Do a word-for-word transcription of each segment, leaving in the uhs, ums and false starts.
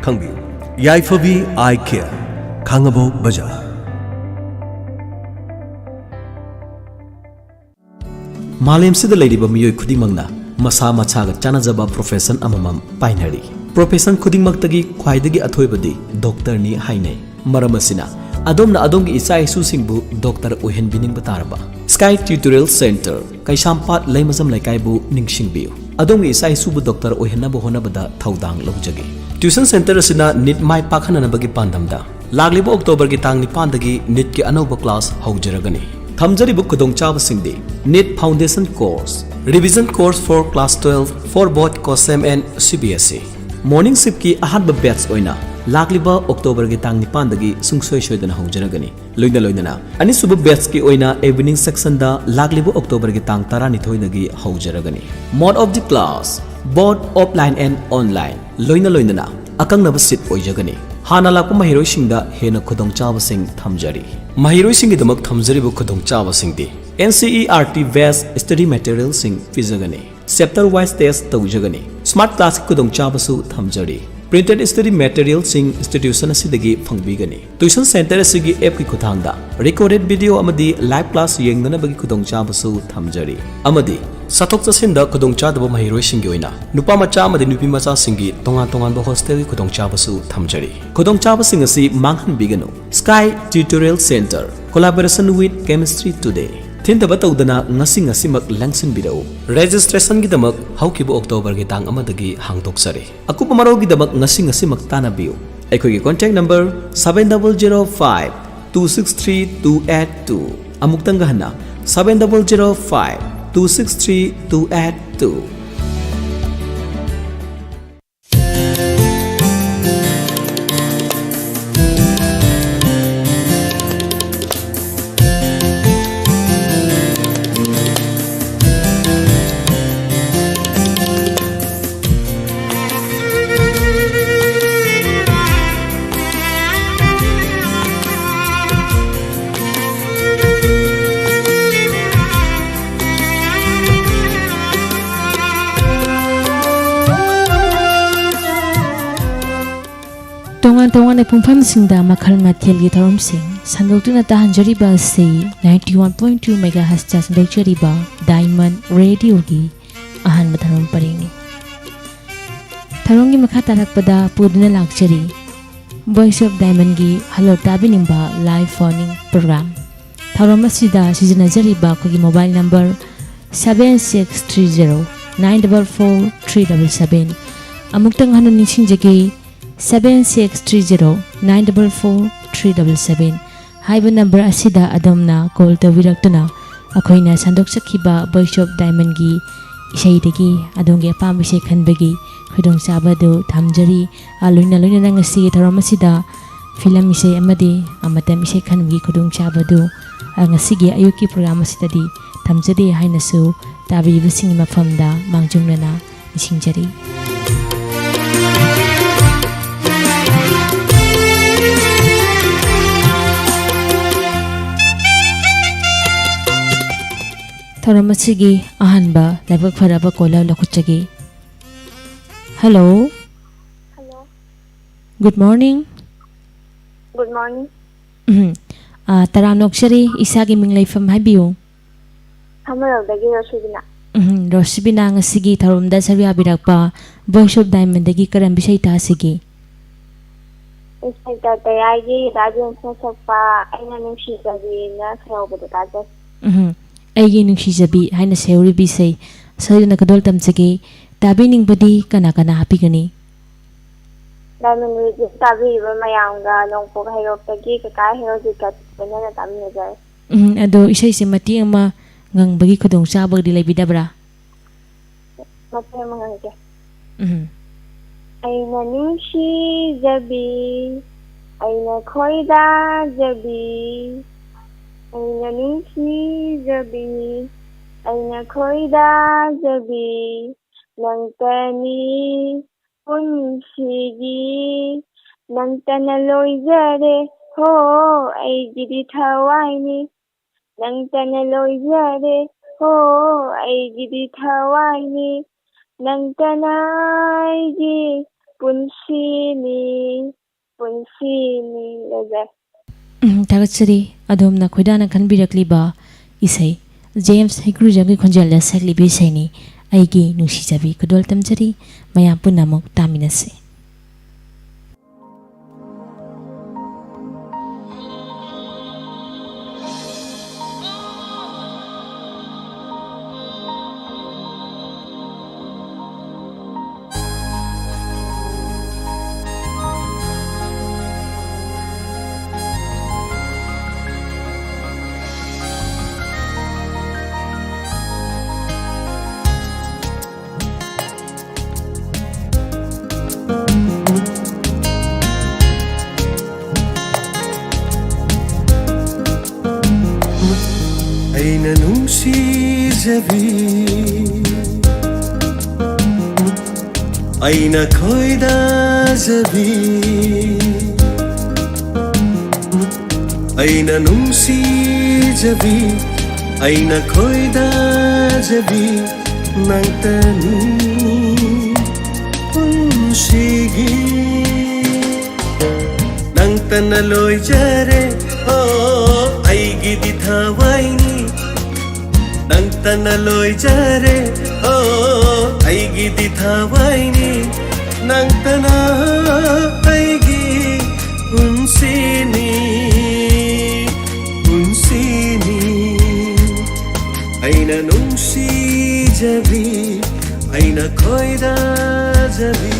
ꯈꯪꯕꯤꯌꯨ, ꯌꯥꯏꯐꯕꯤ ꯑꯥꯏ care, ꯈꯥꯡꯉꯕꯣꯛ ꯕꯖꯥꯔ꯫ ꯃꯥꯂꯦꯝꯁꯤꯗ ꯂꯩꯔꯤꯕ ꯃꯤꯑꯣꯏ ꯈꯨꯗꯤꯡꯃꯛꯅ ꯃꯁꯥ ꯃꯁꯥꯒ ꯆꯥꯟꯅꯖꯕ profession ꯑꯃꯃꯝ ꯄꯥꯏꯅꯔꯤ꯫ Profession ꯈꯨꯗꯤꯡꯃꯛꯇꯒꯤ ꯈ꯭ꯋꯥꯏꯗꯒꯤ ꯑꯊꯣꯏꯕꯗꯤ doctorꯅꯤ ꯍꯥꯏꯅꯩ꯫ ꯃꯔꯝ ꯑꯁꯤꯅ, ꯑꯗꯣꯝꯅ ꯑꯗꯣꯝꯒꯤ ꯏꯆꯥ ꯏꯁꯨꯁꯤꯡꯕꯨ doctor ꯑꯣꯏꯍꯟꯕꯤꯅꯤꯡꯕ ꯇꯥꯔꯕ, Sky Tutorial Center, ꯀꯩꯁꯥꯝꯄꯥꯠ ꯂꯩꯃꯖꯝ ꯂꯩꯀꯥꯏꯕꯨ ꯅꯤꯡꯁꯤꯡꯕꯤꯌꯨ꯫ ꯑꯗꯣꯝꯒꯤ ꯏꯆꯥ ꯏꯁꯨꯕꯨ doctor ꯑꯣꯏꯍꯟꯅꯕ ꯍꯣꯠꯅꯕꯗ ꯊꯧꯗꯥꯡ ꯂꯧꯖꯒꯦ꯫ Tuition center ꯑꯁꯤꯅ NEET ꯃꯥꯏ ꯄꯥꯛꯍꯟꯅꯅꯕꯒꯤ ꯄꯥꯟꯗꯝꯗ ꯂꯥꯛꯂꯤꯕ Octoberꯒꯤ ꯇꯥꯡ ꯅꯤꯄꯥꯟꯗꯒꯤ NEETꯀꯤ ꯑꯅꯧꯕ class ꯍꯧꯖꯔꯒꯅꯤ꯫ ꯊꯝꯖꯔꯤꯕ ꯈꯨꯗꯣꯡꯆꯥꯕꯁꯤꯡꯗꯤ: NEET foundation course, revision course for class twelve for both COHSEM and C B S E꯫ Morning shiftꯀꯤ ꯑꯍꯥꯟꯕ batch ꯑꯣꯏꯅ ꯂꯥꯛꯂꯤꯕ Octoberꯒꯤ ꯇꯥꯡ ꯅꯤꯄꯥꯟꯗꯒꯤ ꯁꯨꯡꯁꯣꯏ ꯁꯣꯏꯗꯅ ꯍꯧꯖꯔꯒꯅꯤ꯫ ꯂꯣꯏꯅ ꯂꯣꯏꯅꯅ ꯑꯅꯤꯁꯨꯕ batchꯀꯤ ꯑꯣꯏꯅ evening sectionꯗ ꯂꯥꯛꯂꯤꯕ Octoberꯒꯤ ꯇꯥꯡ ꯇꯔꯥꯅꯤꯊꯣꯏꯗꯒꯤ ꯍꯧꯖꯔꯒꯅꯤ꯫ Mode of the class, both offline and online꯫ ꯂꯣꯏꯅ ꯂꯣꯏꯅꯅ ꯑꯀꯛꯅꯕ seat ꯑꯣꯏꯖꯒꯅꯤ꯫ ꯍꯥꯟꯅ ꯂꯥꯛꯄ ꯃꯍꯩꯔꯣꯏꯁꯤꯡꯗ ꯍꯦꯟꯅ ꯈꯨꯗꯣꯡꯆꯥꯕꯁꯤꯡ ꯊꯝꯖꯔꯤ꯫ ꯃꯍꯩꯔꯣꯏꯁꯤꯡꯒꯤꯗꯃꯛ ꯊꯝꯖꯔꯤꯕ ꯈꯨꯗꯣꯡꯆꯥꯕꯁꯤꯡꯗꯤ: NCERT based study materialꯁꯤꯡ ꯄꯤꯖꯒꯅꯤ꯫ Chapter wise test ꯇꯧꯖꯒꯅꯤ꯫ Smart classꯀꯤ ꯈꯨꯗꯣꯡꯆꯥꯕꯁꯨ ꯊꯝꯖꯔꯤ꯫ Printed study materialꯁꯤꯡ institution ꯑꯁꯤꯗꯒꯤ ꯐꯪꯕꯤꯒꯅꯤ꯫ Tuition center ꯑꯁꯤꯒꯤ appꯀꯤ ꯈꯨꯠꯊꯥꯡꯗ recorded video ꯑꯃꯗꯤ live class ꯌꯦꯡꯅꯅꯕꯒꯤ ꯈꯨꯗꯣꯡꯆꯥꯕꯁꯨ ꯊꯝꯖꯔꯤ꯫ ꯑꯃꯗꯤ ꯆꯠꯊꯣꯛ ꯆꯠꯁꯤꯟꯗ ꯈꯨꯗꯣꯡꯆꯥꯗꯕ ꯃꯍꯩꯔꯣꯏꯁꯤꯡꯒꯤ ꯑꯣꯏꯅ ꯅꯨꯄꯥ ꯃꯆꯥ ꯑꯃꯗꯤ ꯅꯨꯄꯤ ꯃꯆꯥꯁꯤꯡꯒꯤ ꯇꯣꯉꯥꯟ ꯇꯣꯉꯥꯟꯕ hostelꯒꯤ ꯈꯨꯗꯣꯡꯆꯥꯕꯁꯨ ꯊꯝꯖꯔꯤ꯫ ꯈꯨꯗꯣꯡꯆꯥꯕꯁꯤꯡ ꯑꯁꯤ ꯃꯥꯡꯍꯟꯕꯤꯒꯅꯨ꯫ Sky Tutorial Center, collaboration with Chemistry Today꯫ ꯊꯤꯟꯊꯕ ꯇꯧꯗꯅ ꯉꯁꯤ ꯉꯁꯤꯃꯛ ꯂꯦꯡꯁꯤꯟꯕꯤꯔꯛꯎ꯫ Registrationꯒꯤꯗꯃꯛ ꯍꯧꯈꯤꯕ Octoberꯒꯤ ꯇꯥꯡ ꯑꯃꯗꯒꯤ ꯍꯥꯡꯗꯣꯛꯆꯔꯤ꯫ ꯑꯀꯨꯞꯄ ꯃꯔꯣꯜꯒꯤꯗꯃꯛ ꯉꯁꯤ ꯉꯁꯤꯃꯛ ꯇꯥꯟꯅꯕꯤꯌꯨ꯫ ꯑꯩꯈꯣꯏꯒꯤ contact number seven double zero five two six three two eight two꯫ ꯑꯃꯨꯛꯇꯪꯒ ꯍꯟꯅ, seven double zero five two six three two eight two꯫ ꯇꯣꯉꯥꯟ ꯇꯣꯉꯥꯟꯕ ꯄꯨꯡꯐꯝꯁꯤꯡꯗ ꯃꯈꯜ ꯃꯊꯦꯜꯒꯤ ꯊꯧꯔꯝꯁꯤꯡ ꯁꯟꯗꯣꯛꯇꯨꯅ ꯇꯥꯍꯟꯖꯔꯤꯕ ꯑꯁꯤ ninety one point two megahertzꯇ ꯁꯟꯗꯣꯛꯆꯔꯤꯕ Diamond Radioꯒꯤ ꯑꯍꯥꯟꯕ ꯊꯧꯔꯝ ꯄꯔꯤꯡꯅꯤ꯫ ꯊꯧꯔꯝꯒꯤ ꯃꯈꯥ ꯇꯥꯔꯛꯄꯗ ꯄꯨꯗꯨꯅ ꯂꯥꯛꯆꯔꯤ Voice of Diamondꯒꯤ Hello ꯇꯥꯕꯤꯅꯤꯡꯕ live phone-in program꯫ ꯊꯧꯔꯝ ꯑꯁꯤꯗ ꯁꯤꯖꯤꯟꯅꯖꯔꯤꯕ ꯑꯩꯈꯣꯏꯒꯤ mobile number seven six three zero nine double four three double seven꯫ ꯑꯃꯨꯛꯇꯪ ꯍꯟꯅ ꯅꯤꯡꯁꯤꯡꯖꯒꯦ, seven six three zero nine double four three double seven ꯍꯥꯏꯕ number ꯑꯁꯤꯗ ꯑꯗꯣꯝꯅ call ꯇꯧꯕꯤꯔꯛꯇꯨꯅ ꯑꯩꯈꯣꯏꯅ ꯁꯟꯗꯣꯛꯆꯈꯤꯕ Voice of Diamondꯒꯤ ꯏꯁꯩꯗꯒꯤ ꯑꯗꯣꯝꯒꯤ ꯑꯄꯥꯝꯕ ꯏꯁꯩ ꯈꯟꯕꯒꯤ ꯈꯨꯗꯣꯡꯆꯥꯕ ꯑꯗꯨ ꯊꯝꯖꯔꯤ꯫ ꯑ, ꯂꯣꯏꯅ ꯂꯣꯏꯅꯅ ꯉꯁꯤꯒꯤ ꯊꯧꯔꯝ ꯑꯁꯤꯗ film ꯏꯁꯩ ꯑꯃꯗꯤ, ꯑ, ꯃꯇꯝ ꯏꯁꯩ ꯈꯟꯕꯒꯤ ꯈꯨꯗꯣꯡꯆꯥꯕ ꯑꯗꯨ, ꯑ, ꯉꯁꯤꯒꯤ ꯑꯌꯨꯛꯀꯤ program ꯑꯁꯤꯗꯗꯤ ꯊꯝꯖꯗꯦ ꯍꯥꯏꯅꯁꯨ ꯇꯥꯕꯤꯔꯤꯕꯁꯤꯡꯒꯤ ꯃꯐꯝꯗ ꯃꯥꯡꯖꯧꯅꯅ ꯅꯤꯡꯁꯤꯡꯖꯔꯤ꯫ ꯊꯧꯔꯝ ꯑꯁꯤꯒꯤ ꯑꯍꯥꯟꯕ ꯂꯥꯏꯕꯛ ꯐꯔꯕ caller ꯂꯧꯈꯠꯆꯒꯦ꯫ Hello꯫ Hello꯫ Good morning꯫ Good morning꯫ ꯎꯝ꯫ ꯑꯥ, ꯇꯔꯥꯝꯅ ꯑꯣꯛꯆꯔꯤ, ꯏꯁꯥꯒꯤ ꯃꯤꯡ ꯂꯩꯐꯝ ꯍꯥꯏꯕꯤꯌꯨ꯫ ꯈꯥꯃꯔꯧꯗꯒꯤ ꯔꯣꯁꯤꯕꯤꯅꯥ꯫ ꯎꯝ, ꯔꯣꯁꯤꯕꯤꯅꯥ, ꯉꯁꯤꯒꯤ ꯊꯧꯔꯝꯗ ꯁꯔꯨꯛ ꯌꯥꯕꯤꯔꯛꯄ Voice of Diamondꯗꯒꯤ ꯀꯔꯝꯕ ꯏꯁꯩ ꯇꯥꯁꯤꯒꯦ? ꯏꯟꯁꯄꯦꯛꯇꯔ ꯇꯌꯥꯏꯒꯤ ꯔꯥꯖꯦꯟꯁꯅ ꯁꯛꯄ ꯑꯩꯅ ꯅꯨꯡꯁꯤꯖꯕꯤꯅ ꯁꯩꯍꯧꯕꯗꯣ ꯇꯥꯖꯩ꯫ ꯎꯝ, ꯑꯩꯒꯤ ꯅꯨꯡꯁꯤꯖꯕꯤ ꯍꯥꯏꯅ ꯁꯩꯍꯧꯔꯤꯕ ꯏꯁꯩ ꯁꯣꯏꯗꯅ ꯈꯨꯗꯣꯜ ꯇꯝꯖꯒꯦ꯫ ꯇꯥꯕꯤꯅꯤꯡꯕꯗꯤ ꯀꯅꯥ ꯀꯅꯥ ꯍꯥꯞꯄꯤꯒꯅꯤ? Diamond Radio ꯇꯥꯕꯤꯔꯤꯕ ꯃꯌꯥꯝꯒ ꯅꯣꯡꯄꯣꯛ ꯍꯩꯔꯣꯛꯇꯒꯤ ꯀꯀꯥ ꯍꯦꯔꯣꯖꯤꯠꯀ ꯂꯣꯏꯅꯅ ꯇꯥꯃꯤꯟꯅꯖꯔꯤ꯫ ꯎꯝ, ꯑꯗꯣ ꯏꯁꯩꯁꯦ ꯃꯇꯦꯛ ꯑꯃ ꯉꯪꯕꯒꯤ ꯈꯨꯗꯣꯡꯆꯥꯕꯒꯗꯤ ꯂꯩꯕꯤꯗꯕ꯭ꯔꯥ? ꯃꯇꯦꯛ ꯑꯃ ꯉꯪꯒꯦ꯫ ꯎꯝ꯫ ꯑꯩꯅ ꯅꯨꯡꯁꯤꯖꯕꯤ, ꯑꯩꯅ ꯈꯣꯏꯗꯥꯖꯕꯤ, ꯑꯩꯅ ꯅꯨꯡꯁꯤꯖꯕꯤ, ꯑꯩꯅ ꯈꯣꯏꯗꯥꯖꯕꯤ, ꯅꯪꯇꯅꯤ ꯄꯨꯟꯁꯤꯒꯤ, ꯅꯪꯇꯅ ꯂꯣꯏꯖꯔꯦ ꯍꯣ, ꯑꯩꯒꯤꯗꯤ ꯊꯋꯥꯏꯅꯤ꯫ ꯅꯪꯇꯅ ꯂꯣꯏꯖꯔꯦ ꯍꯣ, ꯑꯩꯒꯤꯗꯤ ꯊꯋꯥꯏꯅꯤ꯫ ꯅꯪꯇꯅ ꯑꯩꯒꯤ ꯄꯨꯟꯁꯤꯅꯤ꯫ ꯁꯤꯅꯤ ꯂꯧꯖꯔꯦ꯫ ꯎꯝ, ꯊꯥꯒꯠꯆꯔꯤ꯫ ꯑꯗꯣꯝꯅ ꯈꯣꯏꯗꯥꯅ ꯈꯟꯕꯤꯔꯛꯂꯤꯕ ꯏꯁꯩ ꯖꯦꯝꯁ ꯍꯩꯀ꯭ꯔꯨꯖꯝꯒꯤ ꯈꯣꯟꯖꯦꯜꯗ ꯁꯛꯂꯤꯕ ꯏꯁꯩꯅꯤ ꯑꯩꯒꯤ ꯅꯨꯡꯁꯤꯖꯕꯤ꯫ ꯈꯨꯗꯣꯜ ꯇꯝꯖꯔꯤ꯫ ꯃꯌꯥꯝ ꯄꯨꯟꯅ ꯑꯃꯨꯛ ꯇꯥꯃꯤꯟꯅꯁꯤ꯫ ꯑꯩꯅ ꯅꯨꯡꯁꯤꯖꯕꯤ, ꯑꯩꯅ ꯈꯣꯏꯗꯥꯖꯕꯤ, ꯑꯩꯅ ꯅꯨꯡꯁꯤꯖꯕꯤ, ꯑꯩꯅ ꯈꯣꯏꯗꯥꯖꯕꯤ ꯅꯪꯇꯅꯤ ꯄꯨꯟꯁꯤꯒꯤ꯫ ꯅꯪꯇꯅ ꯂꯣꯏꯖꯔꯦ, ꯑꯣ, ꯑꯩꯒꯤꯗꯤ ꯊꯋꯥꯏꯅꯤ꯫ ꯅꯪꯇꯅ ꯂꯣꯏꯖꯔꯦ, ꯑꯣ, ꯑꯩꯒꯤꯗꯤ ꯊꯋꯥꯏꯅꯤ꯫ ꯅꯪꯇꯅ ꯑꯩꯒꯤ ꯄꯨꯟꯁꯤꯅꯤ, ꯄꯨꯟꯁꯤꯅꯤ꯫ ꯑꯩꯅ ꯅꯨꯡꯁꯤꯖꯕꯤ, ꯑꯩꯅ ꯈꯣꯏꯗꯥꯖꯕꯤ꯫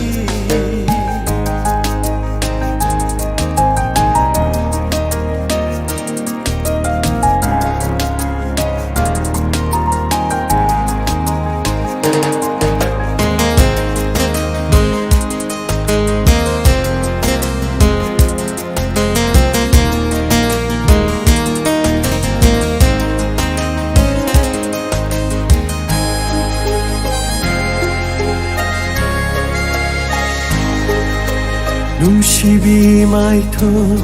ꯅꯨꯡꯁꯤꯕꯤ ꯃꯥꯏꯊꯣꯡ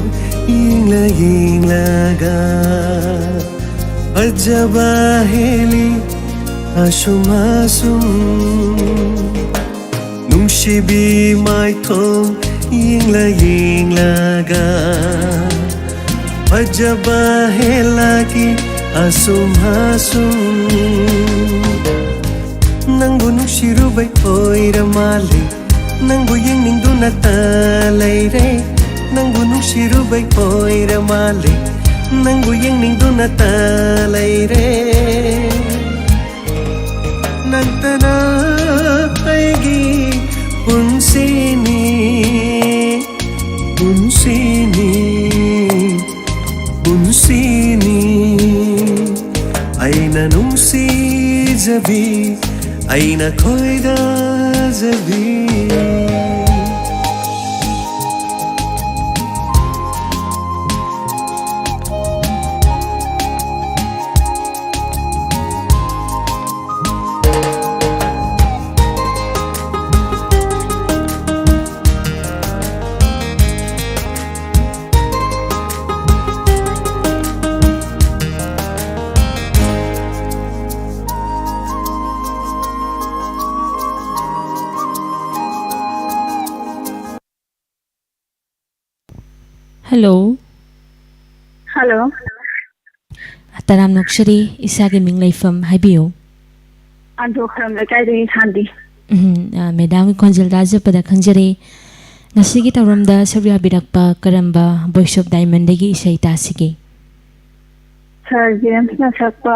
ꯌꯦꯡꯂ ꯌꯦꯡꯂꯒ ꯐꯖꯕ ꯍꯦꯜꯂꯤ ꯑꯁꯨꯝ ꯑꯁꯨꯝ꯫ ꯅꯨꯡꯁꯤꯕꯤ ꯃꯥꯏꯊꯣꯡ ꯌꯦꯡꯂ ꯌꯦꯡ ꯂꯥꯒ ꯐꯖꯕ ꯍꯦꯜꯂꯛꯏ ꯑꯁꯨꯝ ꯑꯁꯨꯝ꯫ ꯅꯪꯕꯨ ꯅꯨꯡꯁꯤꯔꯨꯕꯩ ꯑꯣꯏꯔ ꯃꯥꯜꯂꯦ, ꯅꯪꯕꯨ ꯌꯦꯡꯅꯤꯡꯗꯨꯅꯇ ꯂꯩꯔꯦ꯫ ꯅꯪꯕꯨ ꯅꯨꯡꯁꯤꯔꯨꯕꯩ ꯑꯣꯏꯔ ꯃꯥꯜꯂꯦ, ꯅꯪꯕꯨ ꯌꯦꯡꯅꯤꯡꯗꯨꯅꯇ ꯂꯩꯔꯦ꯫ ꯅꯪꯇꯅ ꯑꯩꯒꯤ ꯄꯨꯟꯁꯤꯅꯤ, ꯄꯨꯟꯁꯤꯅꯤ, ꯄꯨꯟꯁꯤꯅꯤ꯫ ꯑꯩꯅ ꯅꯨꯡꯁꯤꯖꯕꯤ, ꯑꯩꯅ ꯈꯣꯏꯗꯥꯖꯕꯤ꯫ ꯍꯜꯂꯣ꯫ ꯍꯜꯂꯣ꯫ ꯇꯔꯥꯝꯅ ꯑꯣꯛꯆꯔꯤ, ꯏꯁꯥꯒꯤ ꯃꯤꯡ ꯂꯩꯐꯝ ꯍꯥꯏꯕꯤꯌꯨ꯫ ꯑꯟꯗ꯭ꯔꯣ ꯈꯔꯝ ꯂꯩꯀꯥꯏꯗꯒꯤ ꯁꯥꯟꯇꯤ꯫ ꯎꯝ, ꯑ, ꯃꯦꯗꯥꯝꯒꯤ ꯈꯣꯟꯖꯦꯜ ꯇꯥꯖꯕꯗ ꯈꯪꯖꯔꯦ꯫ ꯉꯁꯤꯒꯤ ꯊꯧꯔꯝꯗ ꯁꯔꯨꯛ ꯌꯥꯕꯤꯔꯛꯄ ꯀꯔꯝꯕ Voice of Diamondꯗꯒꯤ ꯏꯁꯩ ꯇꯥꯁꯤꯒꯦ? ꯁꯥꯔ ꯖꯦꯝꯁꯅ ꯁꯛꯄ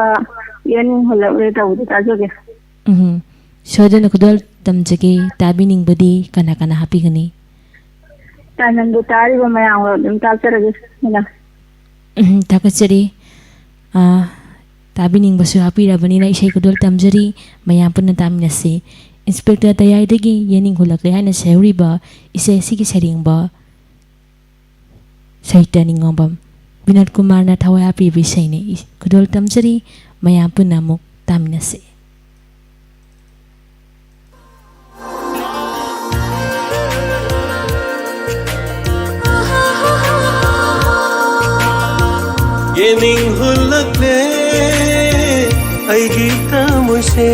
ꯌꯦꯅꯤꯡ ꯍꯨꯜꯂꯛꯂꯦ ꯇꯧꯕꯗꯨ ꯇꯥꯖꯒꯦ꯫ ꯎꯝ, ꯁꯣꯏꯗꯅ ꯈꯨꯗꯣꯜ ꯇꯝꯖꯒꯦ꯫ ꯇꯥꯕꯤꯅꯤꯡꯕꯗꯤ ꯀꯅꯥ ꯀꯅꯥ ꯍꯥꯞꯄꯤꯒꯅꯤ? ꯇꯥꯏꯃꯟꯗꯨ ꯇꯥꯔꯤꯕ ꯃꯌꯥꯝ ꯑꯗꯨꯝ ꯇꯥꯖꯔꯒꯦ, ꯃꯦꯗꯥꯝ꯫ ꯎꯝ, ꯊꯥꯒꯠꯆꯔꯤ꯫ ꯑꯥ, ꯇꯥꯕꯤꯅꯤꯡꯕꯁꯨ ꯍꯥꯞꯄꯤꯔꯕꯅꯤꯅ ꯏꯁꯩ ꯈꯨꯗꯣꯜ ꯇꯝꯖꯔꯤ, ꯃꯌꯥꯝ ꯄꯨꯟꯅ ꯇꯥꯃꯤꯟꯅꯁꯤ꯫ ꯏꯟꯁꯄꯦꯛꯇꯔ ꯇꯌꯥꯏꯗꯒꯤ ꯌꯦꯅꯤꯡ ꯍꯨꯜꯂꯛꯂꯦ ꯍꯥꯏꯅ ꯁꯩꯍꯧꯔꯤꯕ ꯏꯁꯩ ꯑꯁꯤꯒꯤ ꯁꯩꯔꯦꯡꯕ ꯁꯥꯍꯤꯇ꯭ꯌ ꯅꯤꯉꯣꯝꯕꯝ ꯕꯤꯅꯣꯗ ꯀꯨꯃꯥꯔꯅ ꯊꯋꯥꯏ ꯍꯥꯞꯄꯤꯕ ꯏꯁꯩꯅꯤ꯫ ꯏ-, ꯈꯨꯗꯣꯜ ꯇꯝꯖꯔꯤ, ꯃꯌꯥꯝ ꯄꯨꯟꯅ ꯑꯃꯨꯛ ꯇꯥꯃꯤꯟꯅꯁꯤ꯫ ꯌꯦꯅꯤꯡ ꯍꯨꯜꯂꯛꯂꯦ ꯑꯩꯒꯤ ꯊꯃꯣꯏꯁꯦ,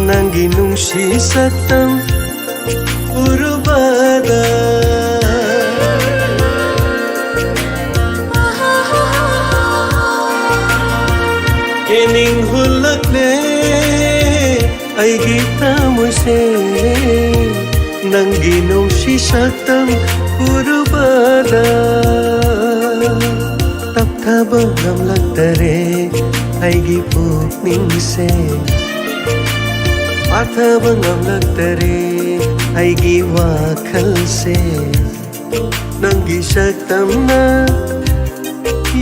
ꯅꯪꯒꯤ ꯅꯨꯡꯁꯤ ꯁꯛꯇꯝ ꯎꯔꯨꯕꯗ꯫ ꯅꯪꯒꯤ ꯅꯨꯡꯁꯤ ꯁꯛꯇꯝ ꯎꯔꯨꯕꯗ ꯇꯞꯊꯕ ꯉꯝꯂꯛꯇꯔꯦ ꯑꯩꯒꯤ ꯄꯨꯛꯅꯤꯡꯁꯦ꯫ ꯄꯥꯊꯕ ꯉꯝꯂꯛꯇꯔꯦ ꯑꯩꯒꯤ ꯋꯥꯈꯜꯁꯦ꯫ ꯅꯪꯒꯤ ꯁꯛꯇꯝꯅ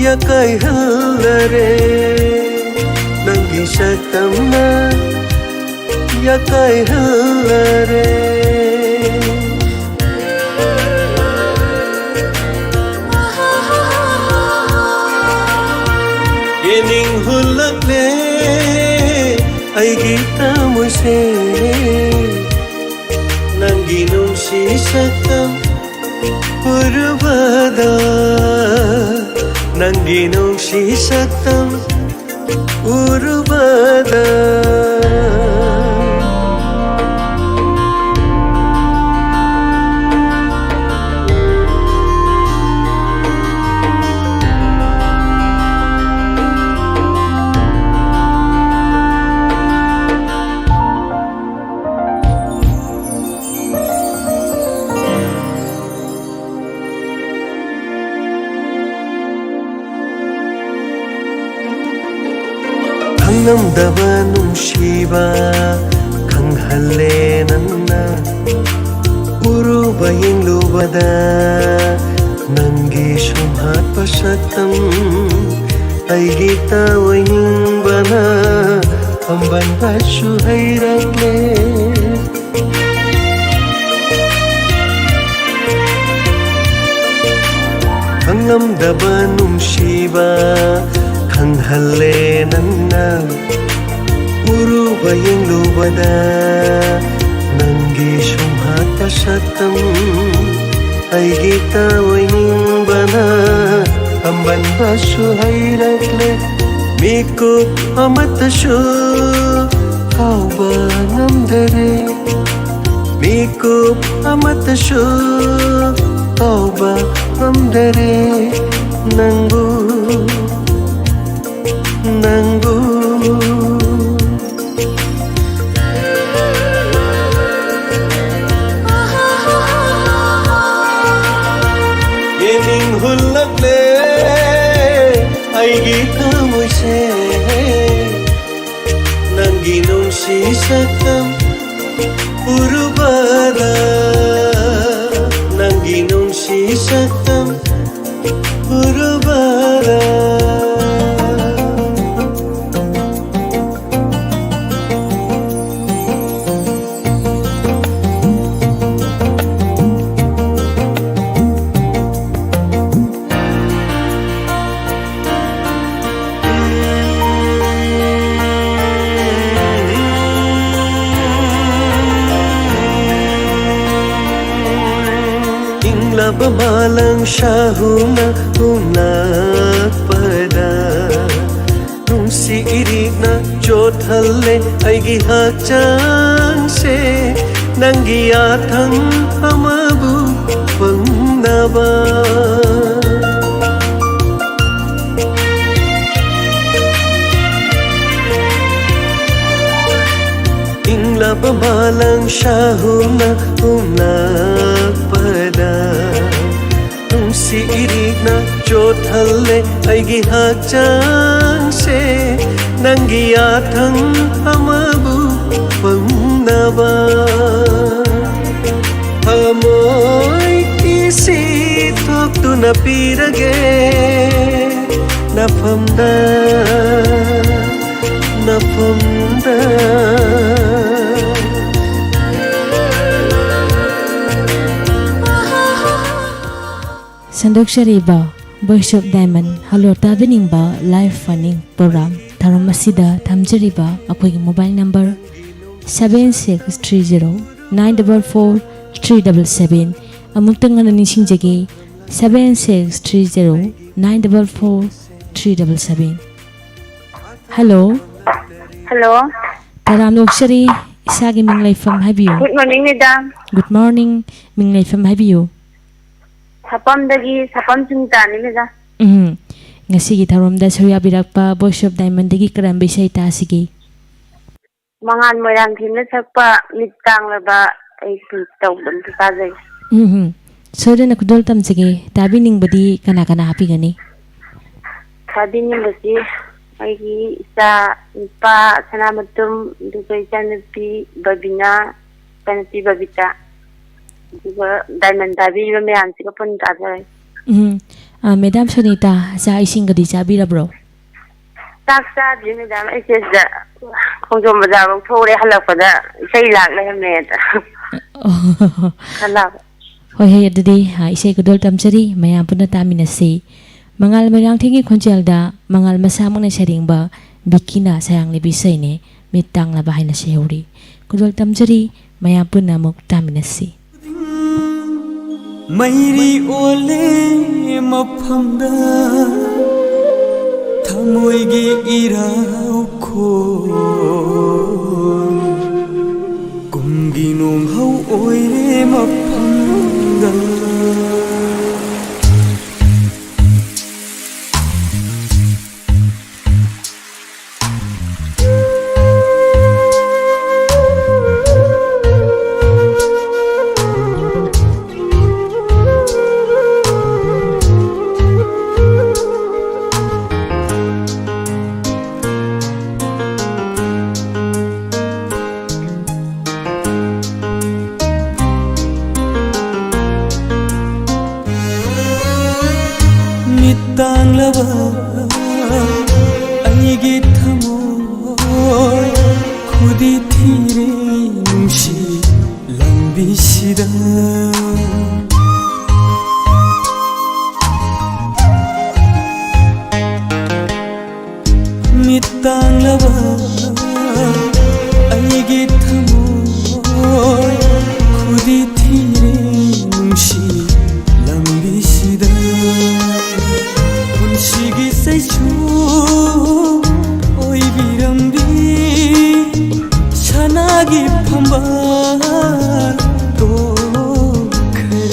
ꯌꯥꯀꯥꯏꯍꯜꯂꯔꯦ꯫ ꯅꯪꯒꯤ ꯁꯛꯇꯝꯅ ꯌꯥꯀꯥꯏꯍꯜꯂꯔꯦ꯫ ꯌꯦꯅꯤꯡ ꯍꯨꯜꯂꯛꯂꯦ ꯑꯩꯒꯤ ꯊꯃꯣꯏꯁꯦ꯫ ꯅꯪꯒꯤ ꯅꯨꯡꯁꯤ ꯁꯛꯇꯝ ꯎꯔꯨꯕꯗ꯫ ꯅꯪꯒꯤ ꯅꯨꯡꯁꯤ ꯁꯛꯇꯝ ꯎꯔꯨꯕꯗ꯫ ꯈꯪꯉꯝꯗꯕ ꯅꯨꯡꯁꯤꯕ ꯈꯪꯍꯜꯂꯦ ꯅꯪꯅ꯫ ꯎꯔꯨꯕ ꯌꯦꯡꯂꯨꯕꯗ ꯅꯪꯒꯤ ꯁꯨꯝꯍꯠꯄ ꯁꯛꯇꯝ ꯑꯩꯒꯤ ꯇꯥꯑꯣꯏꯅꯤꯡꯕꯅ ꯄꯥꯝꯕꯟꯕꯁꯨ ꯍꯩꯔꯛꯂꯦ꯫ ꯈꯪꯂꯝꯗꯕ ꯅꯨꯡꯁꯤꯕ ꯈꯪꯍꯜꯂꯦ ꯅꯪꯅ꯫ ꯎꯔꯨꯕ ꯌꯦꯡꯂꯨꯕꯗ ꯅꯪꯒꯤ ꯁꯨꯝꯍꯠꯄ ꯁꯛꯇꯝ ꯑꯩꯒꯤ ꯇꯥꯑꯣꯏꯅꯤꯡꯕꯅ ꯄꯥꯝꯕꯟꯕꯁꯨ ꯍꯩꯔꯛꯂꯦ꯫ ꯃꯤꯀꯨꯞ ꯑꯃꯠꯇꯁꯨ ꯀꯥꯎꯕ ꯉꯝꯗꯔꯦ꯫ ꯃꯤꯀꯨꯞ ꯑꯃꯠꯇꯁꯨ ꯀꯥꯎꯕ ꯉꯝꯗꯔꯦ꯫ ꯅꯪꯕꯨ, ꯅꯪꯕꯨ꯫ ꯑꯩꯒꯤ ꯊꯃꯣꯏꯁꯦ ꯅꯪꯒꯤ ꯅꯨꯡꯁꯤ ꯁꯛꯇꯝ ꯎꯔꯨꯕꯗ, ꯅꯪꯒꯤ ꯅꯨꯡꯁꯤ ꯁꯛꯇꯝ ꯎꯔꯨꯕꯗ꯫ ꯏꯪꯂꯕ ꯃꯥꯂꯪ ꯁꯥꯍꯨꯅ ꯍꯨꯝꯂꯛꯄꯗ, ꯅꯨꯡꯁꯤ ꯏꯔꯤꯛꯅ ꯆꯣꯠꯍꯜꯂꯦ ꯑꯩꯒꯤ ꯍꯛꯆꯥꯡꯁꯦ, ꯅꯪꯒꯤ ꯌꯥꯊꯪ ꯑꯃꯕꯨ ꯐꯪꯅꯕ꯫ ꯏꯪꯂꯕ ꯃꯥꯂꯪ ꯁꯥꯍꯨꯝꯅ ꯍꯨꯝꯂꯛꯄꯗ, ꯅꯨꯡꯁꯤ ꯏꯔꯤꯛꯅ ꯆꯣꯠꯍꯜꯂꯦ ꯑꯩꯒꯤ ꯍꯛꯆꯥꯡꯁꯦ, ꯅꯪꯒꯤ ꯌꯥꯊꯪ ꯑꯃꯕꯨ ꯐꯪꯅꯕ꯫ ꯊꯃꯣꯏ ꯏꯁꯤ ꯊꯣꯛꯇꯨꯅ ꯄꯤꯔꯒꯦ ꯅꯐꯝꯗ, ꯅꯐꯝꯗ꯫ ꯁꯟꯗꯣꯛꯆꯔꯤꯕ Voice of Diamond, ꯍꯜꯂꯣ ꯇꯥꯕꯤꯅꯤꯡꯕ live phone-in program ꯊꯧꯔꯝ ꯑꯁꯤꯗ ꯊꯝꯖꯔꯤꯕ ꯑꯩꯈꯣꯏꯒꯤ mobile number seven six three zero nine double four three double seven꯫ ꯑꯃꯨꯛꯇꯪ ꯍꯟꯅ ꯅꯤꯡꯁꯤꯡꯖꯒꯦ, seven six three zero nine double four three double seven꯫ Hello. Hello. ꯇꯔꯥꯝꯅ ꯑꯣꯛꯆꯔꯤ꯫ ꯏꯁꯥꯒꯤ ꯃꯤꯡ ꯂꯩꯐꯝ ꯍꯥꯏꯕꯤꯌꯨ꯫ Good morning, madam꯫ Good morning꯫ ꯃꯤꯡ ꯂꯩꯐꯝ ꯍꯥꯏꯕꯤꯌꯨ꯫ ꯁꯥꯄꯝꯗꯒꯤ ꯁꯥꯄꯝ ꯁꯨꯅꯤꯇꯥꯅꯤ, madam꯫ ꯎꯝ꯫ ꯉꯁꯤꯒꯤ ꯊꯧꯔꯝꯗ ꯁꯔꯨꯛ ꯌꯥꯕꯤꯔꯛꯄ Voice of Diamond-ꯗꯒꯤ ꯀꯔꯝꯕ ꯏꯁꯩ ꯇꯥꯁꯤꯒꯦ? ꯃꯉꯥꯟ ꯃꯣꯏꯔꯥꯡꯊꯦꯝꯅ ꯁꯛꯄ ꯃꯤꯠ ꯇꯥꯡꯂꯕ ꯑꯩ ꯄꯤ ꯇꯧꯕꯗꯨ ꯇꯥꯖꯩ꯫ ꯎꯝ ꯍꯝ꯫ ꯁꯣꯏꯗꯅ ꯈꯨꯗꯣꯜ ꯇꯝꯖꯒꯦ꯫ ꯇꯥꯕꯤꯅꯤꯡꯕꯗꯤ ꯀꯅꯥ ꯀꯅꯥ ꯍꯥꯞꯄꯤꯒꯅꯤ? ꯇꯥꯕꯤꯅꯤꯡꯕꯁꯤ ꯑꯩꯒꯤ ꯏꯆꯥ ꯅꯨꯄꯥ ꯁꯅꯥꯃꯇꯨꯝ, ꯑꯗꯨꯒ ꯏꯆꯥꯅꯨꯄꯤ ꯕꯕꯤꯅꯥ, ꯏꯆꯥꯅꯨꯄꯤ ꯕꯕꯤꯇꯥ, ꯑꯗꯨꯒ ꯗꯥꯏꯃꯟ ꯇꯥꯕꯤꯔꯤꯕ ꯃꯌꯥꯝꯁꯤꯒ ꯄꯨꯟꯅ ꯇꯥꯖꯔꯦ꯫ ꯎꯝ꯫ ꯑ, ꯃꯦꯗꯥꯝ ꯁꯣꯅꯤꯇꯥ, ꯆꯥꯛ ꯏꯁꯤꯡꯒꯗꯤ ꯆꯥꯕꯤꯔꯕ꯭ꯔꯣ? ꯆꯥꯛ ꯆꯥꯗ꯭ꯔꯤ ꯃꯦꯗꯥꯝ, ꯑꯩꯁꯦ ꯁꯤꯗ ꯈꯣꯡꯖꯣꯝ ꯕꯖꯥꯔꯐꯥꯎ ꯊꯣꯛꯎꯔꯦ, ꯍꯜꯂꯛꯄꯗ ꯏꯁꯩ ꯂꯥꯛ ꯂꯩꯔꯝꯃꯦ꯫ ꯑꯣ꯫ ꯈꯔ ꯂꯥꯛ- ꯍꯣꯏ, ꯍꯣꯏ, ꯑꯗꯨꯗꯤ, ꯑ, ꯏꯁꯩ ꯈꯨꯗꯣꯜ ꯇꯝꯖꯔꯤ, ꯃꯌꯥꯝ ꯄꯨꯟꯅ ꯇꯥꯃꯤꯟꯅꯁꯤ꯫ ꯃꯉꯥꯜ ꯃꯣꯏꯔꯥꯡꯊꯦꯝꯒꯤ ꯈꯣꯟꯖꯦꯜꯗ ꯃꯉꯥꯜ ꯃꯁꯥꯃꯛꯅ ꯁꯩꯔꯦꯡꯕ ꯕꯤꯀꯤꯅ ꯁꯌꯥꯡ ꯂꯩꯕꯤ ꯏꯁꯩꯅꯦ, ꯃꯤꯠ ꯇꯥꯡꯂꯕ ꯍꯥꯏꯅ ꯁꯩꯍꯧꯔꯤ꯫ ꯈꯨꯗꯣꯜ ꯇꯝꯖꯔꯤ, ꯃꯌꯥꯝ ꯄꯨꯟꯅ ꯑꯃꯨꯛ ꯇꯥꯃꯤꯟꯅꯁꯤ꯫ ꯃꯩꯔꯤ ꯑꯣꯜꯂꯦ ꯃꯐꯝꯗ ꯊꯃꯣꯏꯒꯤ ꯏꯔꯥꯎꯈꯣꯜ, ꯀꯨꯝꯒꯤ ꯅꯣꯡꯍꯧ ꯑꯣꯏꯔꯦ ꯃꯐꯝꯗ꯫ ꯃꯤꯠ ꯇꯥꯡꯂꯕ ꯑꯩꯒꯤ ꯊꯃꯣꯏ, ꯈꯨꯗꯤ ꯊꯤꯔꯦ ꯅꯨꯡꯁꯤ ꯂꯝꯕꯤꯁꯤꯗ꯫ ꯃꯤꯠ ꯇꯥꯡꯂꯕ ꯑꯩꯒꯤ ꯊꯃꯣꯏ, ꯈꯨꯗꯤ ꯊꯤꯔꯦ ꯅꯨꯡꯁꯤ ꯂꯝꯕꯤꯁꯤꯗ꯫ ꯄꯨꯟꯁꯤꯒꯤ ꯆꯩꯁꯨ ꯑꯣꯏꯕꯤꯔꯝꯕꯤ ꯁꯅꯥꯒꯤ ꯐꯝꯕꯥꯜ ꯇꯣꯛꯈ꯭ꯔꯦ꯫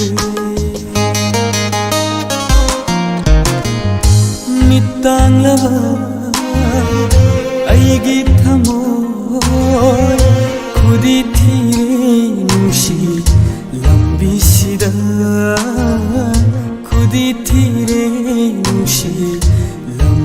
ꯃꯤꯠ ꯇꯥꯡꯂꯕ ꯑꯩꯒꯤ ꯊꯃꯣꯏ, ꯈꯨꯗꯤ ꯊꯤꯔꯦ ꯅꯨꯡꯁꯤ ꯂꯝꯕꯤꯁꯤꯗ, ꯈꯨꯗꯤ ꯊꯤꯔꯦ ꯅꯨꯡꯁꯤ ꯂꯝꯕꯤꯁꯤꯗ꯫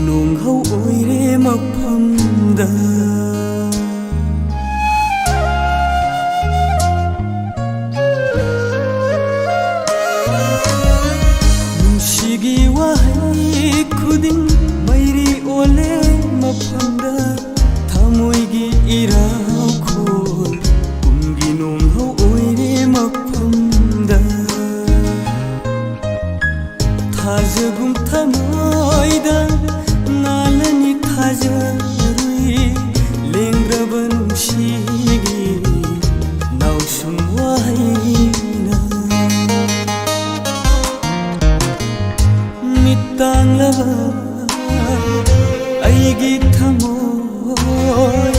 ꯅꯣꯡꯍꯧ ꯑꯣꯏꯔꯦ ꯃꯐꯝꯗ꯫ ꯅꯨꯡꯁꯤꯒꯤ ꯋꯥꯍꯩ ꯈꯨꯗꯤꯡ ꯃꯩꯔꯤ ꯑꯣꯜꯂꯦ ꯃꯐꯝꯗ꯫ ꯊꯃꯣꯏꯒꯤ ꯏꯔꯥꯎꯈꯣꯜ ꯀꯨꯝꯒꯤ ꯅꯣꯡꯍꯧ ꯑꯣꯏꯔꯦ ꯃꯐꯝꯗ꯫ ꯊꯥꯖꯒꯨꯝ ꯊꯃꯣꯏꯗ ꯉꯥꯜꯂꯅꯤ ꯊꯥꯖꯔꯨꯏ꯫ ꯂꯦꯡꯗ꯭ꯔꯕ ꯅꯨꯡꯁꯤꯒꯤ ꯅꯥꯎꯁꯨꯝ ꯋꯥꯍꯩꯅ꯫ ꯃꯤꯠ ꯇꯥꯡꯂꯕ ꯑꯩꯒꯤ ꯊꯃꯣꯏ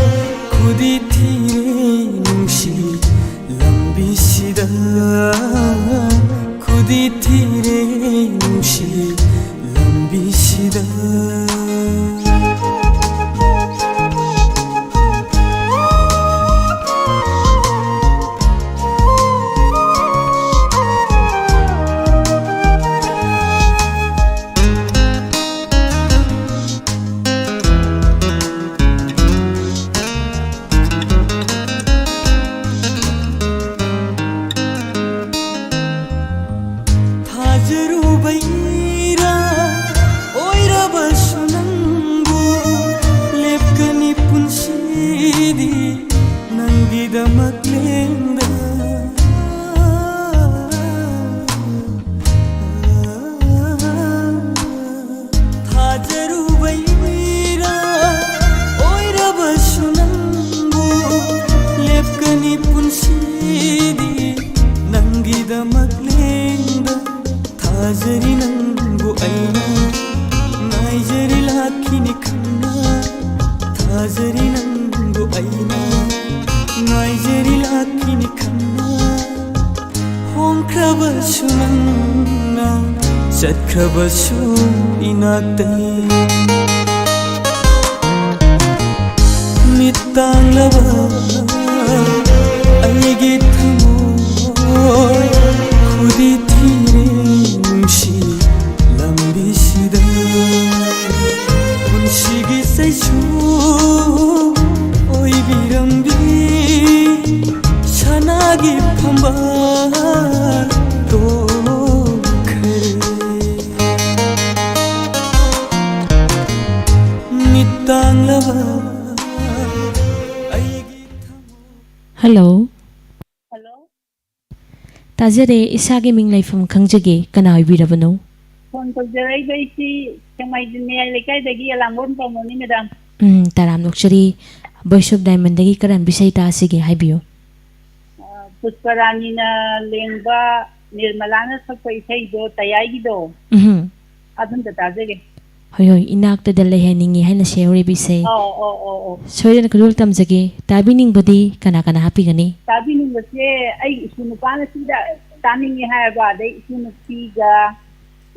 ꯈꯨꯗꯤ ꯊꯤꯔꯦ ꯅꯨꯡꯁꯤ ꯂꯝꯕꯤꯁꯤꯗ꯫ ꯈꯨꯗꯤ ꯊꯤꯔꯦ ꯅꯨꯡꯁꯤ ꯂꯝꯕꯤꯁꯤꯗ꯫ ꯊꯥꯖꯔꯨꯕꯩꯔꯥ ꯑꯣꯏꯔꯕꯁꯨ ꯅꯪꯕꯨ ꯂꯦꯞꯀꯅꯤ ꯄꯨꯟꯁꯤꯗꯤ ꯅꯪꯒꯤꯗꯃꯛ ꯂꯦꯡꯗ꯫ ꯊꯥꯖꯔꯨꯕꯩꯔꯥ ꯑꯣꯏꯔꯕꯁꯨ ꯅꯪꯕꯨ ꯂꯦꯞꯀꯅꯤ ꯄꯨꯟꯁꯤꯗꯤ ꯅꯪꯒꯤꯗꯃꯛ ꯂꯦꯡꯗ꯫ ꯊꯥꯖꯔꯤ ꯅꯪꯕꯨ ꯑꯩꯅ ꯉꯥꯏꯖꯔꯤ ꯂꯥꯛꯈꯤꯅꯤ ꯈꯪꯅ꯫ ꯊꯥꯖꯔꯤ ꯅꯪꯕꯨ ꯑꯩꯅ ꯉꯥꯏꯖꯔꯤ ꯂꯥꯛꯈꯤꯅꯤ ꯈꯪꯅ꯫ ꯍꯣꯡꯈ꯭ꯔꯕꯁꯨ ꯅꯪꯅ ꯆꯠꯈ꯭ꯔꯕꯁꯨ ꯏꯅꯥꯛꯇꯩ꯫ ꯃꯤꯠ ꯇꯥꯡꯂꯕ ꯑꯩꯒꯤ ꯊꯃꯣꯏ ꯈꯨꯗꯤ ꯊꯤꯔꯦ ꯅꯨꯡꯁꯤ ꯂꯝꯕꯤꯁꯤꯗ꯫ ꯑꯩꯁꯨ ꯑꯣꯏꯕꯤꯔꯝꯕꯤ ꯁꯅꯥꯒꯤ ꯐꯝꯕꯥꯜ ꯇꯣꯛꯈ꯭ꯔꯦ꯫ ꯃꯤꯠ ꯇꯥꯡꯂꯕ ꯑꯩꯒꯤ ꯊꯃꯣꯏ꯫ ꯍꯜꯂꯣ꯫ ꯍꯜꯂꯣ꯫ ꯇꯥꯖꯔꯦ, ꯏꯁꯥꯒꯤ ꯃꯤꯡ ꯂꯩꯐꯝ ꯈꯪꯖꯒꯦ, ꯀꯅꯥ ꯑꯣꯏꯕꯤꯔꯕꯅꯣ? ꯐꯣꯟ ꯇꯧꯖꯔꯛꯏꯕ ꯑꯩꯁꯤ ꯁꯦꯛꯃꯥꯏ ꯃꯌꯥꯏ ꯂꯩꯀꯥꯏꯗꯒꯤ ꯑꯂꯥꯡꯕꯝ ꯇꯣꯝꯕꯅꯤ, ꯃꯦꯗꯥꯝ꯫ ꯎꯝ, ꯇꯔꯥꯝꯅ ꯑꯣꯛꯆꯔꯤ꯫ Voice of Diamondꯗꯒꯤ ꯀꯔꯝꯕ ꯏꯁꯩ ꯇꯥꯁꯤꯒꯦ ꯍꯥꯏꯕꯤꯌꯨ꯫ ꯑ, ꯄꯨꯁꯄꯔꯥꯅꯤꯅ ꯂꯦꯡꯕ, ꯅꯤꯔꯃꯂꯥꯅ ꯁꯛꯄ ꯏꯁꯩꯗꯣ, ꯇꯌꯥꯏꯒꯤꯗꯣ, ꯎꯝ꯫ ꯑꯗꯨꯝꯇ ꯇꯥꯖꯒꯦ꯫ ꯍꯣꯏ, ꯍꯣꯏ, ꯏꯅꯥꯛꯇꯗ ꯂꯩꯍꯟꯅꯤꯡꯉꯤ ꯍꯥꯏꯅ ꯁꯦꯝꯍꯧꯔꯤꯕ ꯏꯁꯩ꯫ ꯑꯧ, ꯑꯧ, ꯑꯧ, ꯑꯧ꯫ ꯁꯣꯏꯗꯅ ꯈꯨꯗꯣꯜ ꯇꯝꯖꯒꯦ꯫ ꯇꯥꯕꯤꯅꯤꯡꯕꯗꯤ ꯀꯅꯥ ꯀꯅꯥ ꯍꯥꯞꯄꯤꯒꯅꯤ? ꯇꯥꯕꯤꯅꯤꯡꯕꯁꯦ ꯑꯩ ꯏꯁꯨ ꯅꯨꯄꯥꯅ ꯁꯤꯗ ꯇꯥꯅꯤꯡꯉꯦ ꯍꯥꯏꯌꯦꯕ, ꯑꯗꯩ ꯏꯁꯨ ꯅꯨꯄꯤꯒ,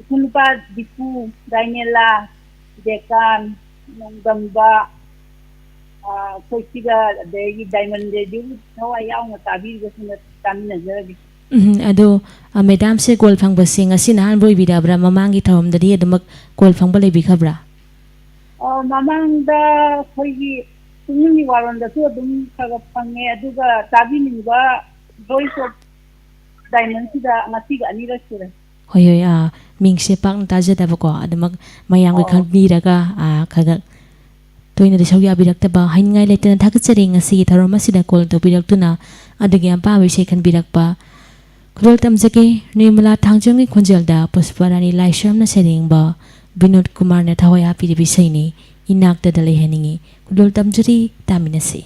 ꯏꯁꯨ ꯅꯨꯄꯥ ꯗꯤꯄꯨ, ꯗꯥꯏꯃꯦꯂꯥ, ꯖꯦꯀꯥꯟ, ꯅꯣꯡꯗꯝꯕ, ꯑ, ꯑꯩꯈꯣꯏ ꯁꯤꯒ, ꯑꯗꯒꯤ ꯗꯥꯏꯃꯟ ꯔꯦꯗꯤꯑꯣꯒꯤ ꯊꯋꯥꯏ ꯌꯥꯎꯅ ꯇꯥꯕꯤꯔꯤꯕꯁꯤꯡꯅ ꯇꯥꯃꯤꯟꯅꯖꯔꯒꯦ꯫ ꯎꯝ, ꯑꯗꯣ, ꯑ, ꯃꯦꯗꯥꯝꯁꯦ ꯒꯣꯜ ꯐꯪꯕꯁꯦ ꯉꯁꯤꯅ ꯑꯍꯥꯟꯕ ꯑꯣꯏꯕꯤꯔꯕ꯭ꯔꯥ? ꯃꯃꯥꯡꯒꯤ ꯊꯧꯔꯝꯗꯗꯤ ꯑꯗꯨꯃꯛ ꯒꯣꯜ ꯐꯪꯕ ꯂꯩꯕꯤꯈ꯭ꯔꯕ꯭ꯔꯥ? ꯑ, ꯃꯃꯥꯡꯗ ꯑꯩꯈꯣꯏꯒꯤ ꯄꯨꯛꯅꯤꯡꯒꯤ ꯋꯥꯔꯣꯜꯗꯁꯨ ꯑꯗꯨꯝ ꯈꯔ ꯈꯔ ꯐꯪꯉꯦ, ꯑꯗꯨꯒ ꯇꯥꯕꯤꯅꯤꯡꯕ Voice of Diamondꯁꯤꯗ ꯉꯁꯤꯒ ꯑꯅꯤꯔꯛ ꯁꯨꯔꯦ꯫ ꯍꯣꯏ, ꯍꯣꯏ, ꯑꯥ, ꯃꯤꯡꯁꯦ ꯄꯥꯛꯅ ꯇꯥꯖꯗꯕꯀꯣ, ꯑꯗꯨꯃꯛ ꯃꯌꯥꯝꯒꯤ ꯑꯣ꯫ ꯈꯪꯕꯤꯔꯒ, ꯑꯥ, ꯈꯔ ꯈꯔ ꯇꯣꯏꯅꯗꯤ ꯁꯔꯨꯛ ꯌꯥꯕꯤꯔꯛꯇꯕ, ꯍꯥꯏꯅꯤꯡꯉꯥꯏ ꯂꯩꯇꯅ ꯊꯥꯒꯠꯆꯔꯤ ꯉꯁꯤꯒꯤ ꯊꯧꯔꯝ ꯑꯁꯤꯗ ꯀꯣꯜ ꯇꯧꯕꯤꯔꯛꯇꯨꯅ ꯑꯗꯣꯝꯒꯤ ꯑꯄꯥꯝꯕ ꯏꯁꯩ ꯈꯟꯕꯤꯔꯛꯄ꯫ ꯈꯨꯗꯣꯜ ꯇꯝꯖꯒꯦ, ꯅꯤꯔꯃꯂꯥ ꯊꯥꯡꯖꯝꯒꯤ ꯈꯣꯟꯖꯦꯜꯗ ꯄꯨꯁꯄꯔꯥꯅꯤ ꯂꯥꯏꯁ꯭ꯔꯝꯅ ꯁꯩꯔꯦꯡꯕ, ꯕꯤꯅꯣꯗ ꯀꯨꯃꯥꯔꯅ ꯊꯋꯥꯏ ꯍꯥꯞꯄꯤꯔꯤꯕ ꯏꯁꯩꯅꯤ, ꯏꯅꯥꯛꯇꯗ ꯂꯩꯍꯟꯅꯤꯡꯉꯤ꯫ ꯈꯨꯗꯣꯜ ꯇꯝꯖꯔꯤ, ꯇꯥꯃꯤꯟꯅꯁꯤ꯫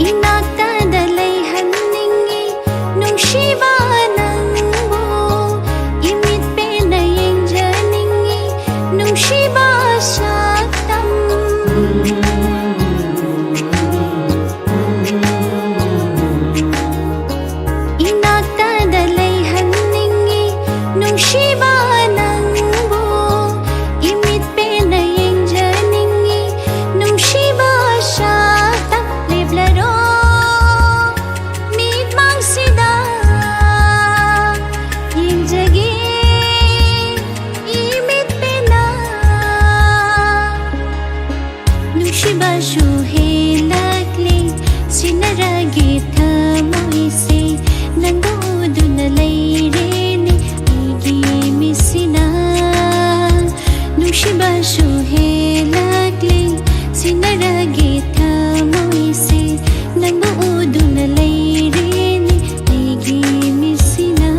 ꯏꯅꯥꯛꯇꯗ ꯂꯩꯍꯟꯅꯤꯡꯉꯤ ꯅꯨꯡꯁꯤꯕ ꯅꯪꯕꯨ, ꯏꯃꯤꯠ ꯄꯦꯟꯅ ꯌꯦꯡꯖꯅꯤꯡꯉꯤ ꯅꯨꯡꯁꯤꯕ ꯁꯛꯇꯝ꯫ ꯅꯨꯡꯁꯤꯕꯁꯨ ꯍꯦꯜꯂꯛꯂꯦ, ꯁꯤꯟꯅꯔꯒꯦ ꯊꯃꯣꯏꯁꯦ, ꯅꯪꯕꯨ ꯎꯗꯨꯅ ꯂꯩꯔꯦꯅꯦ ꯑꯩꯒꯤ ꯃꯤꯠꯁꯤꯅ꯫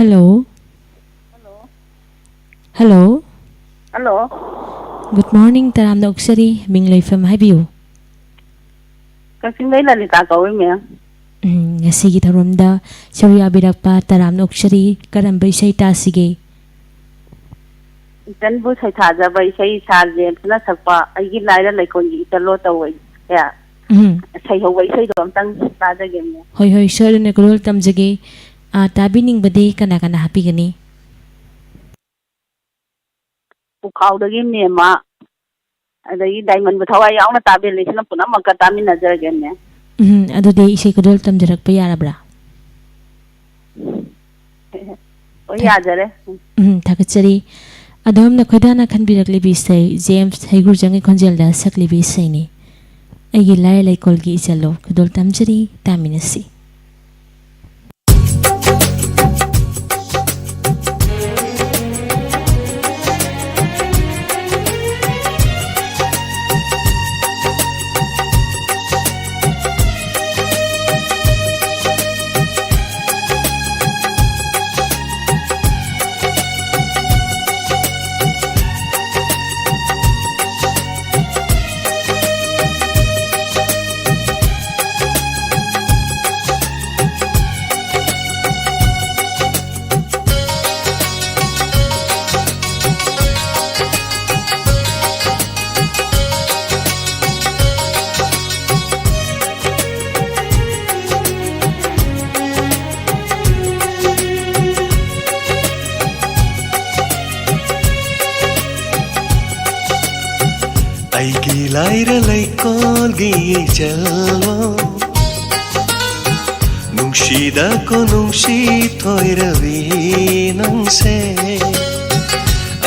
Hello. Hello. Hello. Good morning, ꯇꯔꯥꯝꯅ ꯑꯣꯛꯆꯔꯤ꯫ ꯃꯤꯡ ꯂꯩꯐꯝ ꯍꯥꯏꯕꯤꯌꯨ꯫ ꯀꯛꯆꯤꯡꯗꯩ ꯂꯂꯤꯇꯥ ꯀꯧꯏ, ꯃꯦꯝ꯫ ꯎꯝ, ꯉꯁꯤꯒꯤ ꯊꯧꯔꯝꯗ ꯁꯔꯨꯛ ꯌꯥꯕꯤꯔꯛꯄ ꯇꯔꯥꯝꯅ ꯑꯣꯛꯆꯔꯤ꯫ ꯀꯔꯝꯕ ꯏꯁꯩ ꯇꯥꯁꯤꯒꯦ? ꯏꯆꯟꯕꯨ ꯁꯩꯊꯥꯖꯕ ꯏꯁꯩ ꯁꯥꯔ ꯖꯦꯝꯁꯅ ꯁꯛꯄ ꯑꯩꯒꯤ ꯂꯥꯏꯔ ꯂꯩꯀꯣꯜꯒꯤ ꯏꯆꯜꯂꯣ ꯇꯧꯕ, ꯎꯝ꯫ ꯁꯩꯍꯧꯕ ꯏꯁꯩꯗꯣ ꯑꯝꯇꯪ ꯇꯥꯖꯒꯦ, ꯃꯦꯝ꯫ ꯍꯣꯏ, ꯍꯣꯏ, ꯁꯣꯏꯗꯅ ꯈꯨꯗꯣꯜ ꯇꯝꯖꯒꯦ꯫ ꯑꯥ, ꯇꯥꯕꯤꯅꯤꯡꯕꯗꯤ ꯀꯅꯥ ꯀꯅꯥ ꯍꯥꯞꯄꯤꯒꯅꯤ? ꯄꯨꯈꯥꯎꯗꯒꯤ ꯃꯦꯝꯃ, ꯑꯗꯒꯤ ꯗꯥꯏꯃꯟꯕꯨ ꯊꯋꯥꯏ ꯌꯥꯎꯅ ꯇꯥꯕꯤꯔꯤꯁꯤꯅ ꯄꯨꯝꯅꯃꯛꯀ ꯇꯥꯃꯤꯟꯅꯖꯔꯒꯦ, ꯃꯦꯝ꯫ ꯎꯝ, ꯑꯗꯨꯗꯤ ꯏꯁꯩ ꯈꯨꯗꯣꯜ ꯇꯝꯖꯔꯛꯄ ꯌꯥꯔꯕ꯭ꯔꯥ? ꯍꯣꯏ, ꯊꯥ-, ꯌꯥꯖꯔꯦ꯫ ꯎꯝ, ꯊꯥꯒꯠꯆꯔꯤ꯫ ꯑꯗꯣꯝꯅ ꯈꯣꯏꯗꯥꯅ ꯈꯟꯕꯤꯔꯛꯂꯤꯕ ꯏꯁꯩ ꯖꯦꯝꯁ ꯍꯩꯒ꯭ꯔꯨꯖꯝꯒꯤ ꯈꯣꯟꯖꯦꯜꯗ ꯁꯛꯂꯤꯕ ꯏꯁꯩꯅꯤ꯫ ꯑꯩꯒꯤ ꯂꯥꯏꯔ ꯂꯩꯀꯣꯜꯒꯤ ꯏꯆꯜꯂꯣ꯫ ꯈꯨꯗꯣꯜ ꯇꯝꯖꯔꯤ, ꯇꯥꯃꯤꯟꯅꯁꯤ꯫ ꯑꯩꯒꯤ ꯂꯥꯏꯔ ꯂꯩꯀꯣꯜꯒꯤ ꯏꯆꯜꯂꯣ, ꯅꯨꯡꯁꯤꯗ ꯀꯣꯅꯨꯡꯁꯤ ꯊꯣꯏꯔꯕꯤ ꯅꯪꯁꯦ꯫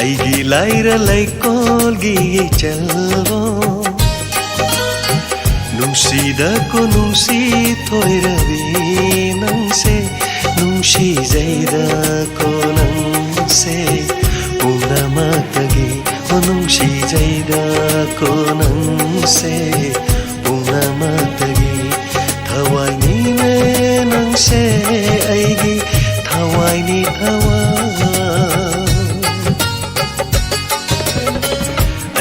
ꯑꯩꯒꯤ ꯂꯥꯏꯔ ꯂꯩꯀꯣꯜꯒꯤ ꯏꯆꯜꯂꯣ, ꯅꯨꯡꯁꯤꯗ ꯀꯣꯅꯨꯡꯁꯤ ꯊꯣꯏꯔꯕꯤ ꯅꯪꯁꯦ, ꯅꯨꯡꯁꯤꯖꯩꯗ ꯀꯣꯅꯪꯁꯦ ꯄꯨꯝꯅꯃꯛꯇꯒꯤ꯫ ꯑꯣ ꯅꯨꯡꯁꯤꯖꯩꯗ ꯀꯣꯅꯪꯁꯦ ꯄꯨꯝꯅꯃꯛꯇꯒꯤ꯫ ꯊꯋꯥꯏꯅꯤꯅꯦ ꯅꯪꯁꯦ ꯑꯩꯒꯤ, ꯊꯋꯥꯏꯅꯤ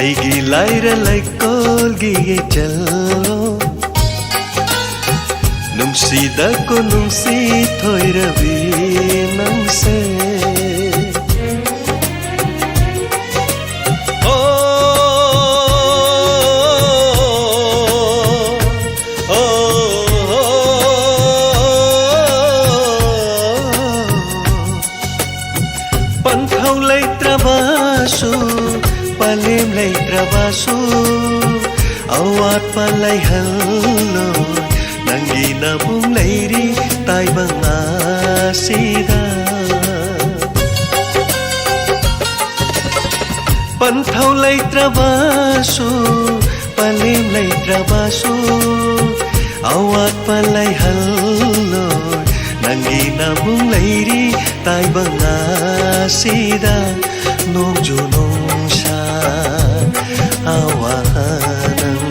ꯑꯩꯒꯤ ꯂꯥꯏꯔ ꯂꯩꯀꯣꯜꯒꯤ ꯏꯆꯜꯂꯣ, ꯅꯨꯡꯁꯤꯗ ꯀꯣꯅꯨꯡꯁꯤ ꯊꯣꯏꯔꯕꯤ ꯅꯪꯁꯦ꯫ ꯑꯣ, ꯑꯣ, ꯑꯣ꯫ ꯄꯟꯊꯧ ꯂꯩꯇ꯭ꯔꯕꯁꯨ, ꯄꯂꯦꯝ ꯂꯩꯇ꯭ꯔꯕꯁꯨ, ꯑꯋꯥꯠꯄ ꯂꯩꯍꯜꯂꯣꯏ ꯅꯪꯒꯤ ꯅꯕꯨꯡ ꯂꯩꯔꯤ ꯇꯥꯏꯕꯪ ꯑꯁꯤꯗ꯫ ꯄꯟꯊꯧ ꯂꯩꯇ꯭ꯔꯕꯁꯨ, ꯄꯂꯦꯝ ꯂꯩꯇ꯭ꯔꯕꯁꯨ, ꯑꯋꯥꯠꯄ ꯂꯩꯍꯜꯂꯣꯏ ꯅꯪꯒꯤ ꯅꯕꯨꯡ ꯂꯩꯔꯤ ꯇꯥꯏꯕꯪ ꯑꯁꯤꯗ꯫ ꯅꯣꯡꯖꯨ ꯅꯨꯡꯁꯥ ꯑꯋꯥ ꯅꯪ,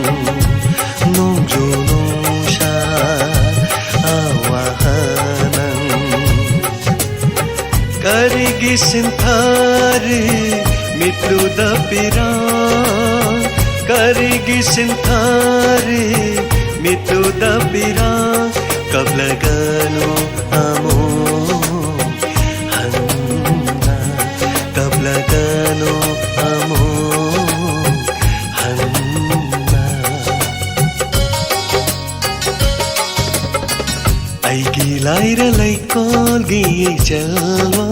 ꯅꯣꯡꯖꯨ ꯅꯨꯡꯁꯥ ꯑꯋꯥ ꯅꯪ꯫ ꯀꯔꯤꯒꯤ ꯁꯤꯟꯊꯥꯔꯤ ꯃꯤꯠꯂꯨꯗ ꯄꯤꯔꯥꯡ? ꯀꯔꯤꯒꯤ ꯁꯤꯟꯊꯥꯔꯤ ꯃꯤꯠꯂꯨꯗ ꯄꯤꯔꯥꯡ? ꯀꯞꯂꯒꯅꯨ ꯑꯃꯨꯛ ꯍꯟꯅ, ꯀꯞꯂꯒꯅꯨ ꯑꯃꯨꯛ ꯍꯟꯅ꯫ ꯑꯩꯒꯤ ꯂꯥꯏꯔ ꯂꯩꯀꯣꯜꯒꯤ ꯏꯆꯜꯂꯣ,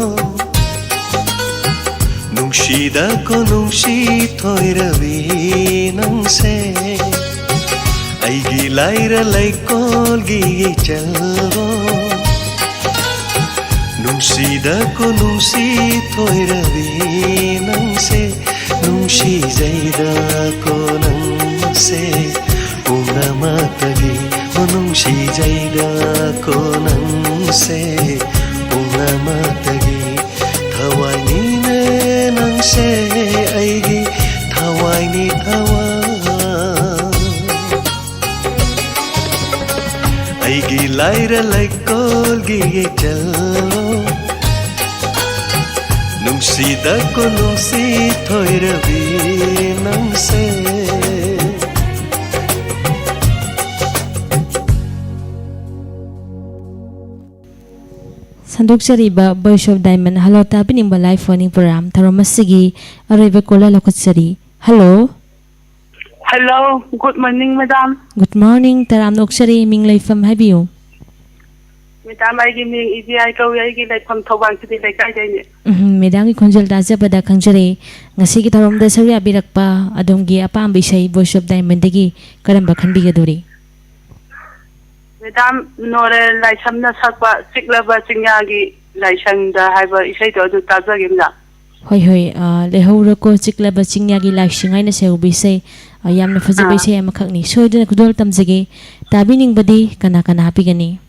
ꯅꯨꯡꯁꯤꯗ ꯀꯣꯅꯨꯡꯁꯤ ꯊꯣꯏꯔꯕꯤ ꯅꯪꯁꯦ꯫ ꯑꯩꯒꯤ ꯂꯥꯏꯔ ꯂꯩꯀꯣꯜꯒꯤ ꯏꯆꯜꯂꯣ, ꯅꯨꯡꯁꯤꯗ ꯀꯣꯅꯨꯡꯁꯤ ꯊꯣꯏꯔꯕꯤ ꯅꯪꯁꯦ꯫ ꯅꯨꯡꯁꯤꯖꯩꯗꯀꯣ ꯅꯪꯁꯦ ꯄꯨꯝꯅꯃꯛꯇꯒꯤ꯫ ꯑꯣ, ꯅꯨꯡꯁꯤꯖꯩꯗꯀꯣ ꯅꯪꯁꯦ ꯄꯨꯝꯅꯃꯛꯇꯒꯤ꯫ ꯊꯋꯥꯏꯅꯤꯅꯦ ꯅꯪꯁꯦ ꯑꯩꯒꯤ, ꯊꯋꯥꯏꯅꯤ ꯊꯋꯥꯏ꯫ ꯑꯩꯒꯤ ꯂꯥꯏꯔ ꯂꯩꯀꯣꯜꯒꯤ ꯏꯆꯜꯂꯣ, ꯅꯨꯡ ꯅꯨꯡꯁꯤꯗ ꯀꯣꯅꯨꯡꯁꯤ ꯊꯣꯏꯔꯕꯤ ꯅꯪꯁꯦ꯫ ꯁꯟꯗꯣꯛꯆꯔꯤꯕ Voice of Diamond Hello ꯇꯥꯕꯤꯅꯤꯡꯕ Live Phone-ꯏꯟ program ꯊꯧꯔꯝ ꯑꯁꯤꯒꯤ ꯑꯔꯣꯏꯕ caller ꯂꯧꯈꯠꯆꯔꯤ꯫ Hello꯫ Hello, good morning, madam. Good morning, ꯇꯔꯥꯝꯅ ꯑꯣꯛꯆꯔꯤ꯫ ꯃꯤꯡ ꯂꯩꯐꯝ ꯍꯥꯏꯕꯤꯌꯨ꯫ Madam, ꯑꯩꯒꯤ ꯃꯤꯡ ꯏꯕꯤꯌꯥꯏ ꯀꯧꯏ꯫ ꯑꯩꯒꯤ ꯂꯩꯐꯝ ꯊꯧꯕꯥꯜ ꯁꯤꯇꯤ ꯂꯩꯀꯥꯏꯗꯩꯅꯦ꯫ ꯎꯝ, madam-ꯒꯤ ꯈꯣꯟꯖꯦꯜ ꯇꯥꯖꯕꯗ ꯈꯪꯖꯔꯦ꯫ ꯉꯁꯤꯒꯤ ꯊꯧꯔꯝꯗ ꯁꯔꯨꯛ ꯌꯥꯕꯤꯔꯛꯄ ꯑꯗꯣꯝꯒꯤ ꯑꯄꯥꯝꯕ ꯏꯁꯩ Voice of Diamond-ꯗꯒꯤ ꯀꯔꯝꯕ ꯈꯟꯕꯤꯒꯗꯧꯔꯤ? Madam, ꯅꯣꯔꯦꯟ ꯂꯥꯏꯁ꯭ꯔꯝꯅ ꯁꯛꯄ ꯆꯤꯛꯂꯕ ꯆꯤꯡꯌꯥꯒꯤ ꯂꯥꯏꯁꯪꯗ ꯍꯥꯏꯕ ꯏꯁꯩꯗꯣ ꯑꯗꯨ ꯇꯥꯖꯒꯦ, madam꯫ ꯍꯣꯏ, ꯍꯣꯏ, ꯑ, ꯂꯩꯍꯧꯔꯣꯀꯣ ꯆꯤꯛꯂꯕ ꯆꯤꯡꯌꯥꯒꯤ ꯂꯥꯏꯁꯪ ꯍꯥꯏꯅ ꯁꯩꯍꯧꯕ ꯏꯁꯩ, ꯑ, ꯌꯥꯝꯅ ꯐꯖꯕ ꯑꯥ꯫ ꯏꯁꯩ ꯑꯃꯈꯛꯅꯤ꯫ ꯁꯣꯏꯗꯅ ꯈꯨꯗꯣꯜ ꯇꯝꯖꯒꯦ꯫ ꯇꯥꯕꯤꯅꯤꯡꯕꯗꯤ ꯀꯅꯥ ꯀꯅꯥ ꯍꯥꯞꯄꯤꯒꯅꯤ?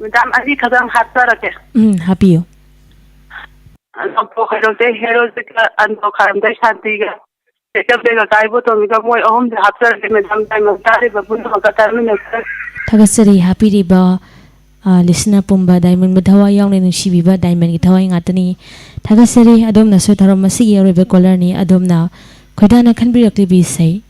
Madam, ꯑꯅꯤ ꯈꯛꯇꯪ ꯍꯥꯞꯆꯔꯛꯀꯦ꯫ ꯎꯝ, ꯍꯥꯞꯄꯤꯌꯨ꯫ ꯑꯅꯣꯛꯄ ꯈꯣꯏꯔꯣꯛꯇꯩ ꯍꯦꯔꯣꯖꯤꯠꯀ, ꯑꯟꯗ꯭ꯔꯣ ꯈꯥꯔꯝꯗꯩ ꯁꯥꯟꯇꯤꯒ, ꯇꯦꯛꯆꯝꯗꯩ ꯀꯀꯥ ꯏꯕꯣꯇꯣꯝꯕꯤꯒ, ꯃꯣꯏ ꯑꯍꯨꯝꯁꯦ ꯍꯥꯞꯆꯔꯒꯦ, madam꯫ Diamond ꯇꯥꯔꯤꯕ ꯄꯨꯝꯅꯃꯛꯀ ꯇꯥꯃꯤꯟꯅꯁꯦ꯫ ꯊꯥꯒꯠꯆꯔꯤ꯫ ꯍꯥꯞꯄꯤꯔꯤꯕ, ꯑ, listener ꯄꯨꯝꯕ, Diamond-ꯕꯨ ꯊꯋꯥꯏ ꯌꯥꯎꯅ ꯅꯨꯡꯁꯤꯕꯤꯕ Diamond-ꯒꯤ ꯊꯋꯥꯏ ꯉꯥꯛꯇꯅꯤ꯫ ꯊꯥꯒꯠꯆꯔꯤ꯫ ꯑꯗꯣꯝꯅꯁꯨ ꯊꯧꯔꯝ ꯑꯁꯤꯒꯤ ꯑꯔꯣꯏꯕ caller-ꯅꯤ꯫ ꯑꯗꯣꯝꯅ ꯈꯣꯏꯗꯥꯅ ꯈꯟꯕꯤꯔꯛꯂꯤꯕ ꯏꯁꯩ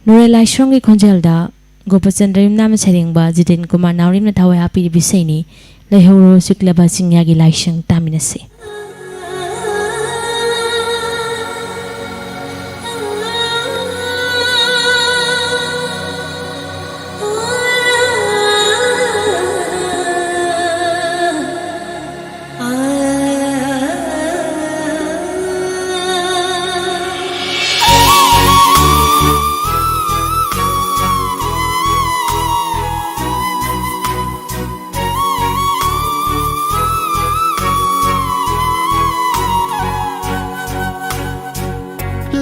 ꯅꯣꯔꯦ ꯂꯥꯏꯁ꯭ꯔꯝꯒꯤ ꯈꯣꯟꯖꯦꯜꯗ ꯒꯣꯄꯆꯟꯗ꯭ꯔ ꯌꯨꯝꯅꯥꯝꯅ ꯁꯩꯔꯦꯡꯕ, ꯖꯤꯇꯦꯟ ꯀꯨꯃꯥꯔ ꯅꯥꯎꯔꯦꯝꯅ ꯊꯋꯥꯏ ꯍꯥꯞꯄꯤꯔꯤꯕ ꯏꯁꯩꯅꯤ꯫ ꯂꯩꯍꯧꯔꯣ ꯆꯤꯛꯂꯕ ꯆꯤꯡꯌꯥꯒꯤ ꯂꯥꯏꯁꯪ꯫ ꯇꯥꯃꯤꯟꯅꯁꯤ꯫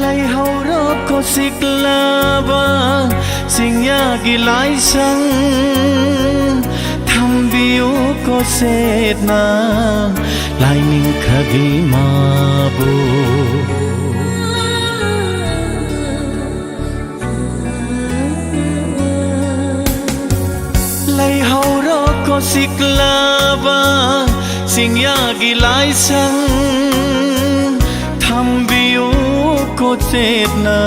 ꯂꯩꯍꯧꯔꯣ ꯀꯣꯁꯤꯛꯂꯕ ꯆꯤꯡꯌꯥꯒꯤ ꯂꯥꯏꯁꯪ, ꯊꯝꯕꯤꯌꯨ ꯀꯣꯁꯦꯠꯅ ꯂꯥꯏꯅꯤꯡꯈꯕꯤ ꯃꯥꯕꯨ꯫ ꯂꯩꯍꯧꯔꯣ ꯀꯣꯁꯤꯛꯂꯕ ꯆꯤꯡꯌꯥꯒꯤ ꯂꯥꯏꯁꯪ, ꯀꯣꯆꯦꯠꯅ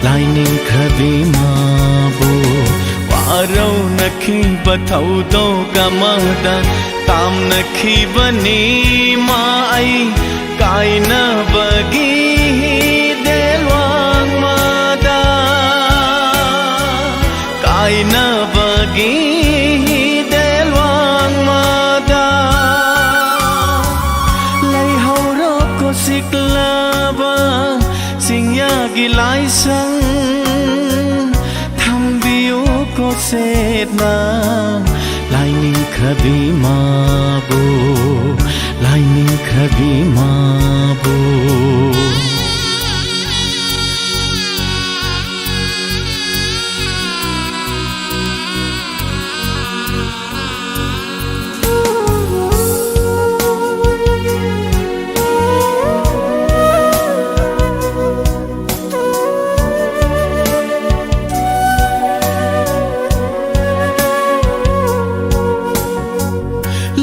ꯂꯥꯏꯅꯤꯡꯈ꯭ꯔꯕꯤ ꯃꯥꯕꯨ ꯋꯥꯔꯧꯅꯈꯤꯕ ꯊꯧꯗꯣꯛ ꯑꯃꯗ ꯇꯥꯝꯅꯈꯤꯕꯅꯤ꯫ ꯃꯥ ꯑꯩ ꯀꯥꯏꯅꯕꯒꯤ ꯍꯤꯗꯦꯜ ꯋꯥꯡꯃꯗ, ꯀꯥꯏꯅꯕꯒꯤ ꯍꯤꯗꯦꯜ ꯋꯥꯡꯃꯗ꯫ ꯂꯩꯍꯧꯔꯣ ꯀꯣꯁꯤꯛꯂꯕ ꯆꯤꯡꯌꯥꯒꯤ ꯂꯥꯏꯁꯪ, ꯊꯝꯕꯤꯌꯨ ꯀꯣꯁꯦꯠꯅ ꯂꯥꯏꯅꯤꯡꯈ꯭ꯔꯕꯤ ꯃꯥꯕꯨ, ꯂꯥꯏꯅꯤꯡꯈ꯭ꯔꯕꯤ ꯃꯥꯕꯨ꯫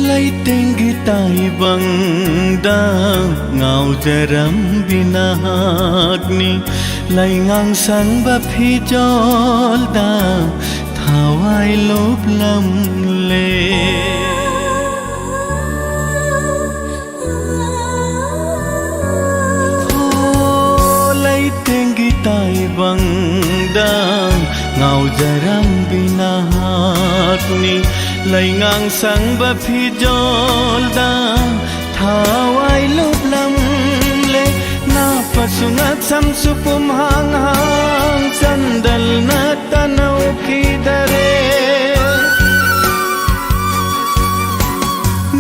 ꯂꯩꯇꯦꯡꯒꯤ ꯇꯥꯏꯕꯪꯗ ꯉꯥꯎꯖꯔꯝꯕꯤ ꯅꯍꯥꯛꯅꯤ꯫ ꯂꯩꯉꯥꯡ ꯁꯪꯕ ꯐꯤꯖꯣꯜꯗ ꯊꯋꯥꯏ ꯂꯨꯞꯂꯝꯂꯦ꯫ ꯑꯣ, ꯂꯩꯇꯦꯡꯒꯤ ꯇꯥꯏꯕꯪꯗ ꯉꯥꯎꯖꯔꯝꯕꯤ ꯅꯍꯥꯛꯅꯤ꯫ ꯂꯩꯉꯥꯡ ꯁꯪꯕ ꯐꯤꯖꯣꯜꯗ ꯊꯋꯥꯏ ꯂꯨꯞꯂꯝꯂꯦ꯫ ꯅꯥꯄꯁꯨ ꯉꯛꯁꯝꯁꯨ ꯄꯨꯝꯍꯥꯡ ꯍꯥꯡ ꯆꯟꯗꯜꯅ ꯇꯅꯧꯈꯤꯗꯔꯦ꯫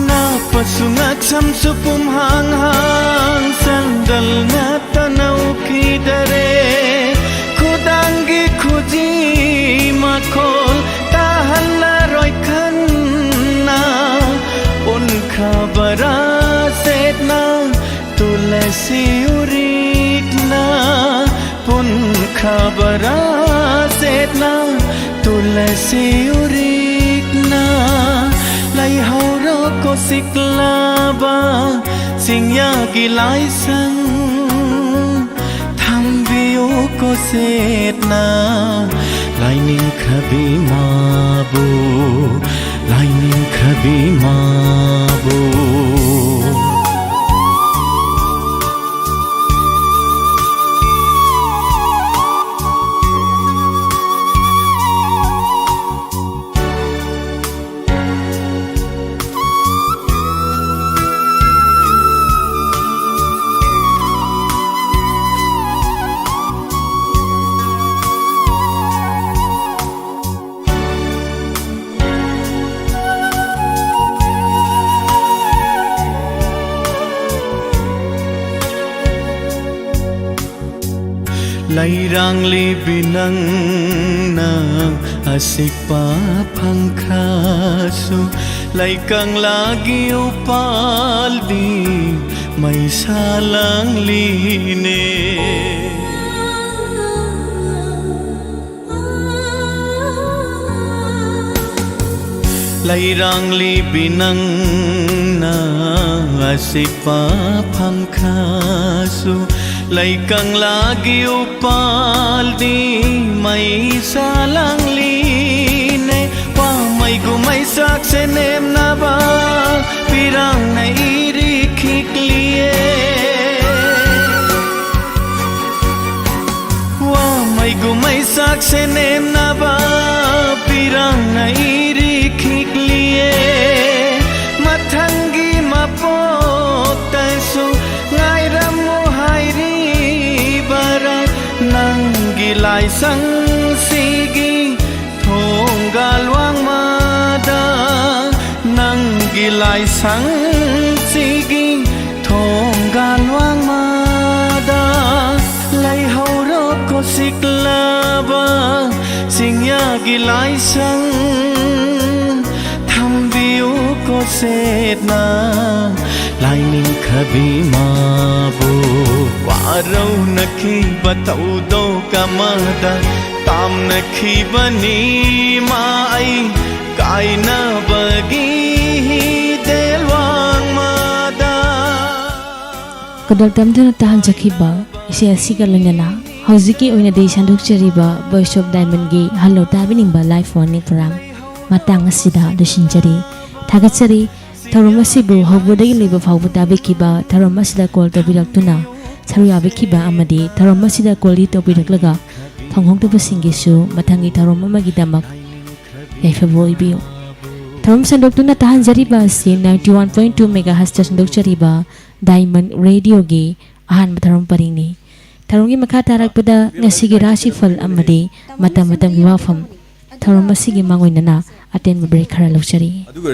ꯅꯥꯄꯁꯨ ꯉꯛꯁꯝꯁꯨ ꯄꯨꯝꯍꯥꯡ ꯍꯥꯡ ꯆꯟꯗꯜꯅ ꯇꯅꯧꯈꯤꯗꯔꯦ꯫ ꯈꯨꯗꯥꯡꯒꯤ ꯈꯨꯖꯤ ꯃꯈꯣꯜ ꯇꯥꯍꯜꯂꯔꯣꯏ ꯈꯟꯅ ꯄꯨꯟꯈ꯭ꯔꯕꯔꯥ ꯁꯦꯠꯅ ꯇꯨꯂꯁꯤ ꯎꯔꯤꯛꯅ ꯄꯨꯟꯈ꯭ꯔꯕꯔꯥ ꯁꯦꯠꯅ ꯇꯨꯂꯁꯤ ꯎꯔꯤꯛꯅ꯫ ꯂꯩꯍꯧꯔꯣ ꯀꯣꯁꯤꯛꯂꯕ ꯆꯤꯡꯌꯥꯒꯤ ꯂꯥꯏꯁꯪ, ꯁꯦꯠꯅ ꯂꯥꯏꯅꯤꯡꯈ꯭ꯔꯕꯤ ꯃꯥꯕꯨ, ꯂꯥꯏꯅꯤꯡꯈ꯭ꯔꯕꯤ ꯃꯥꯕꯨ꯫ ꯂꯩꯔꯥꯡꯂꯤꯕꯤ ꯅꯪꯅ ꯑꯁꯤꯛꯄ ꯐꯪꯈ꯭ꯔꯁꯨ, ꯂꯩꯀꯪꯂꯥꯒꯤ ꯎꯄꯥꯜꯗꯤ ꯃꯩꯁꯥ ꯂꯥꯡꯂꯤꯅꯦ꯫ ꯂꯩꯔꯥꯡꯂꯤꯕꯤ ꯅꯪꯅ ꯑꯁꯤꯛꯄ ꯐꯪꯈ꯭ꯔꯁꯨ, ꯂꯩꯀꯪꯂꯥꯒꯤ ꯎꯄꯥꯜꯗꯤ ꯃꯩꯁꯥ ꯂꯥꯡꯂꯤꯅꯦ꯫ ꯋꯥꯃꯩꯒꯨ ꯃꯩꯁꯥꯛꯁꯦ ꯅꯦꯝꯅꯕ ꯄꯤꯔꯥꯡꯅ ꯏꯔꯤꯈꯤꯛꯂꯤꯌꯦ꯫ ꯋꯥꯃꯩꯒꯨ ꯃꯩꯁꯥꯛꯁꯦ ꯅꯦꯝꯅꯕ ꯄꯤꯔꯥꯡꯅ ꯏꯔꯤꯈꯤꯛꯂꯤꯌꯦ꯫ ꯃꯊꯪꯒꯤ ꯃꯄꯣꯛꯇꯁꯨ ꯉꯥꯏꯔꯝꯃꯨ ꯍꯥꯏꯔꯤꯕꯔꯥ? ꯅꯪꯒꯤ ꯂꯥꯏꯁꯪꯁꯤꯒꯤ ꯊꯣꯡꯒꯥꯜ ꯋꯥꯡꯃꯗ, ꯅꯪꯒꯤ ꯂꯥꯏꯁꯪꯁꯤꯒꯤ ꯊꯣꯡꯒꯥꯜ ꯋꯥꯡꯃꯗ ꯂꯩꯍꯧꯔꯣꯀꯣ ꯁꯤꯛꯂꯕ ꯆꯤꯡꯌꯥꯒꯤ ꯂꯥꯏꯁꯪ꯫ ꯊꯝꯕꯤꯌꯨꯀꯣ ꯁꯦꯠꯅ ꯂꯥꯏꯅꯤꯡꯈ꯭ꯔꯕꯤ ꯃꯥꯕꯨ꯫ ꯋꯥꯔꯧꯅꯈꯤꯕ ꯊꯧꯗꯣꯛ ꯑꯃꯗ ꯇꯥꯝꯅꯈꯤꯕꯅꯤ ꯃꯥ ꯑꯩ ꯀꯥꯏꯅꯕꯒꯤ ꯍꯤꯗꯦꯜ ꯋꯥꯡꯃꯗ꯫ ꯀꯗꯜ ꯇꯝꯗꯨꯅ ꯇꯥꯍꯟꯖꯈꯤꯕ ꯏꯁꯩ ꯑꯁꯤꯒ ꯂꯣꯏꯅꯅ ꯍꯧꯖꯤꯛꯀꯤ ꯑꯣꯏꯅꯗꯤ ꯁꯟꯗꯣꯛꯆꯔꯤꯕ Voice of Diamondꯒꯤ ꯍꯜꯂꯣ ꯇꯥꯕꯤꯅꯤꯡꯕ live phone-in program ꯃꯇꯥꯡ ꯑꯁꯤꯗ ꯂꯣꯏꯁꯤꯟꯖꯔꯤ꯫ ꯊꯥꯒꯠꯆꯔꯤ꯫ ꯊꯧꯔꯝ ꯑꯁꯤꯕꯨ ꯍꯧꯕꯗꯒꯤ ꯂꯣꯏꯕ ꯐꯥꯎꯕ ꯇꯥꯕꯤꯈꯤꯕ, ꯊꯧꯔꯝ ꯑꯁꯤꯗ call ꯇꯧꯕꯤꯔꯛꯇꯨꯅ ꯁꯔꯨꯛ ꯌꯥꯕꯤꯈꯤꯕ ꯑꯃꯗꯤ ꯊꯧꯔꯝ ꯑꯁꯤꯗ call-ꯗꯤ ꯇꯧꯕꯤꯔꯛꯂꯒ ꯐꯪꯍꯧꯗꯕꯁꯤꯡꯒꯤꯁꯨ ꯃꯊꯪꯒꯤ ꯊꯧꯔꯝ ꯑꯃꯒꯤꯗꯃꯛ ꯌꯥꯏꯐꯕ ꯑꯣꯏꯕꯤꯌꯨ꯫ ꯊꯧꯔꯝ ꯁꯟꯗꯣꯛꯇꯨꯅ ꯇꯥꯍꯟꯖꯔꯤꯕ ꯑꯁꯤ ninety one point two megahertz-ꯇ ꯁꯟꯗꯣꯛꯆꯔꯤꯕ Diamond Radio-ꯒꯤ ꯑꯍꯥꯟꯕ ꯊꯧꯔꯝ ꯄꯔꯤꯡꯅꯤ꯫ ꯊꯧꯔꯝꯒꯤ ꯃꯈꯥ ꯇꯥꯔꯛꯄꯗ ꯉꯁꯤꯒꯤ ꯔꯥꯁꯤꯐꯜ ꯑꯃꯗꯤ ꯃꯇꯝ ꯃꯇꯝꯒꯤ ꯋꯥꯐꯝ, ꯊꯧꯔꯝ ꯑꯁꯤꯒꯤ ꯃꯥꯡꯑꯣꯏꯅꯅ ꯑꯇꯦꯟꯕ break ꯈꯔ ꯂꯧꯖꯔꯤ꯫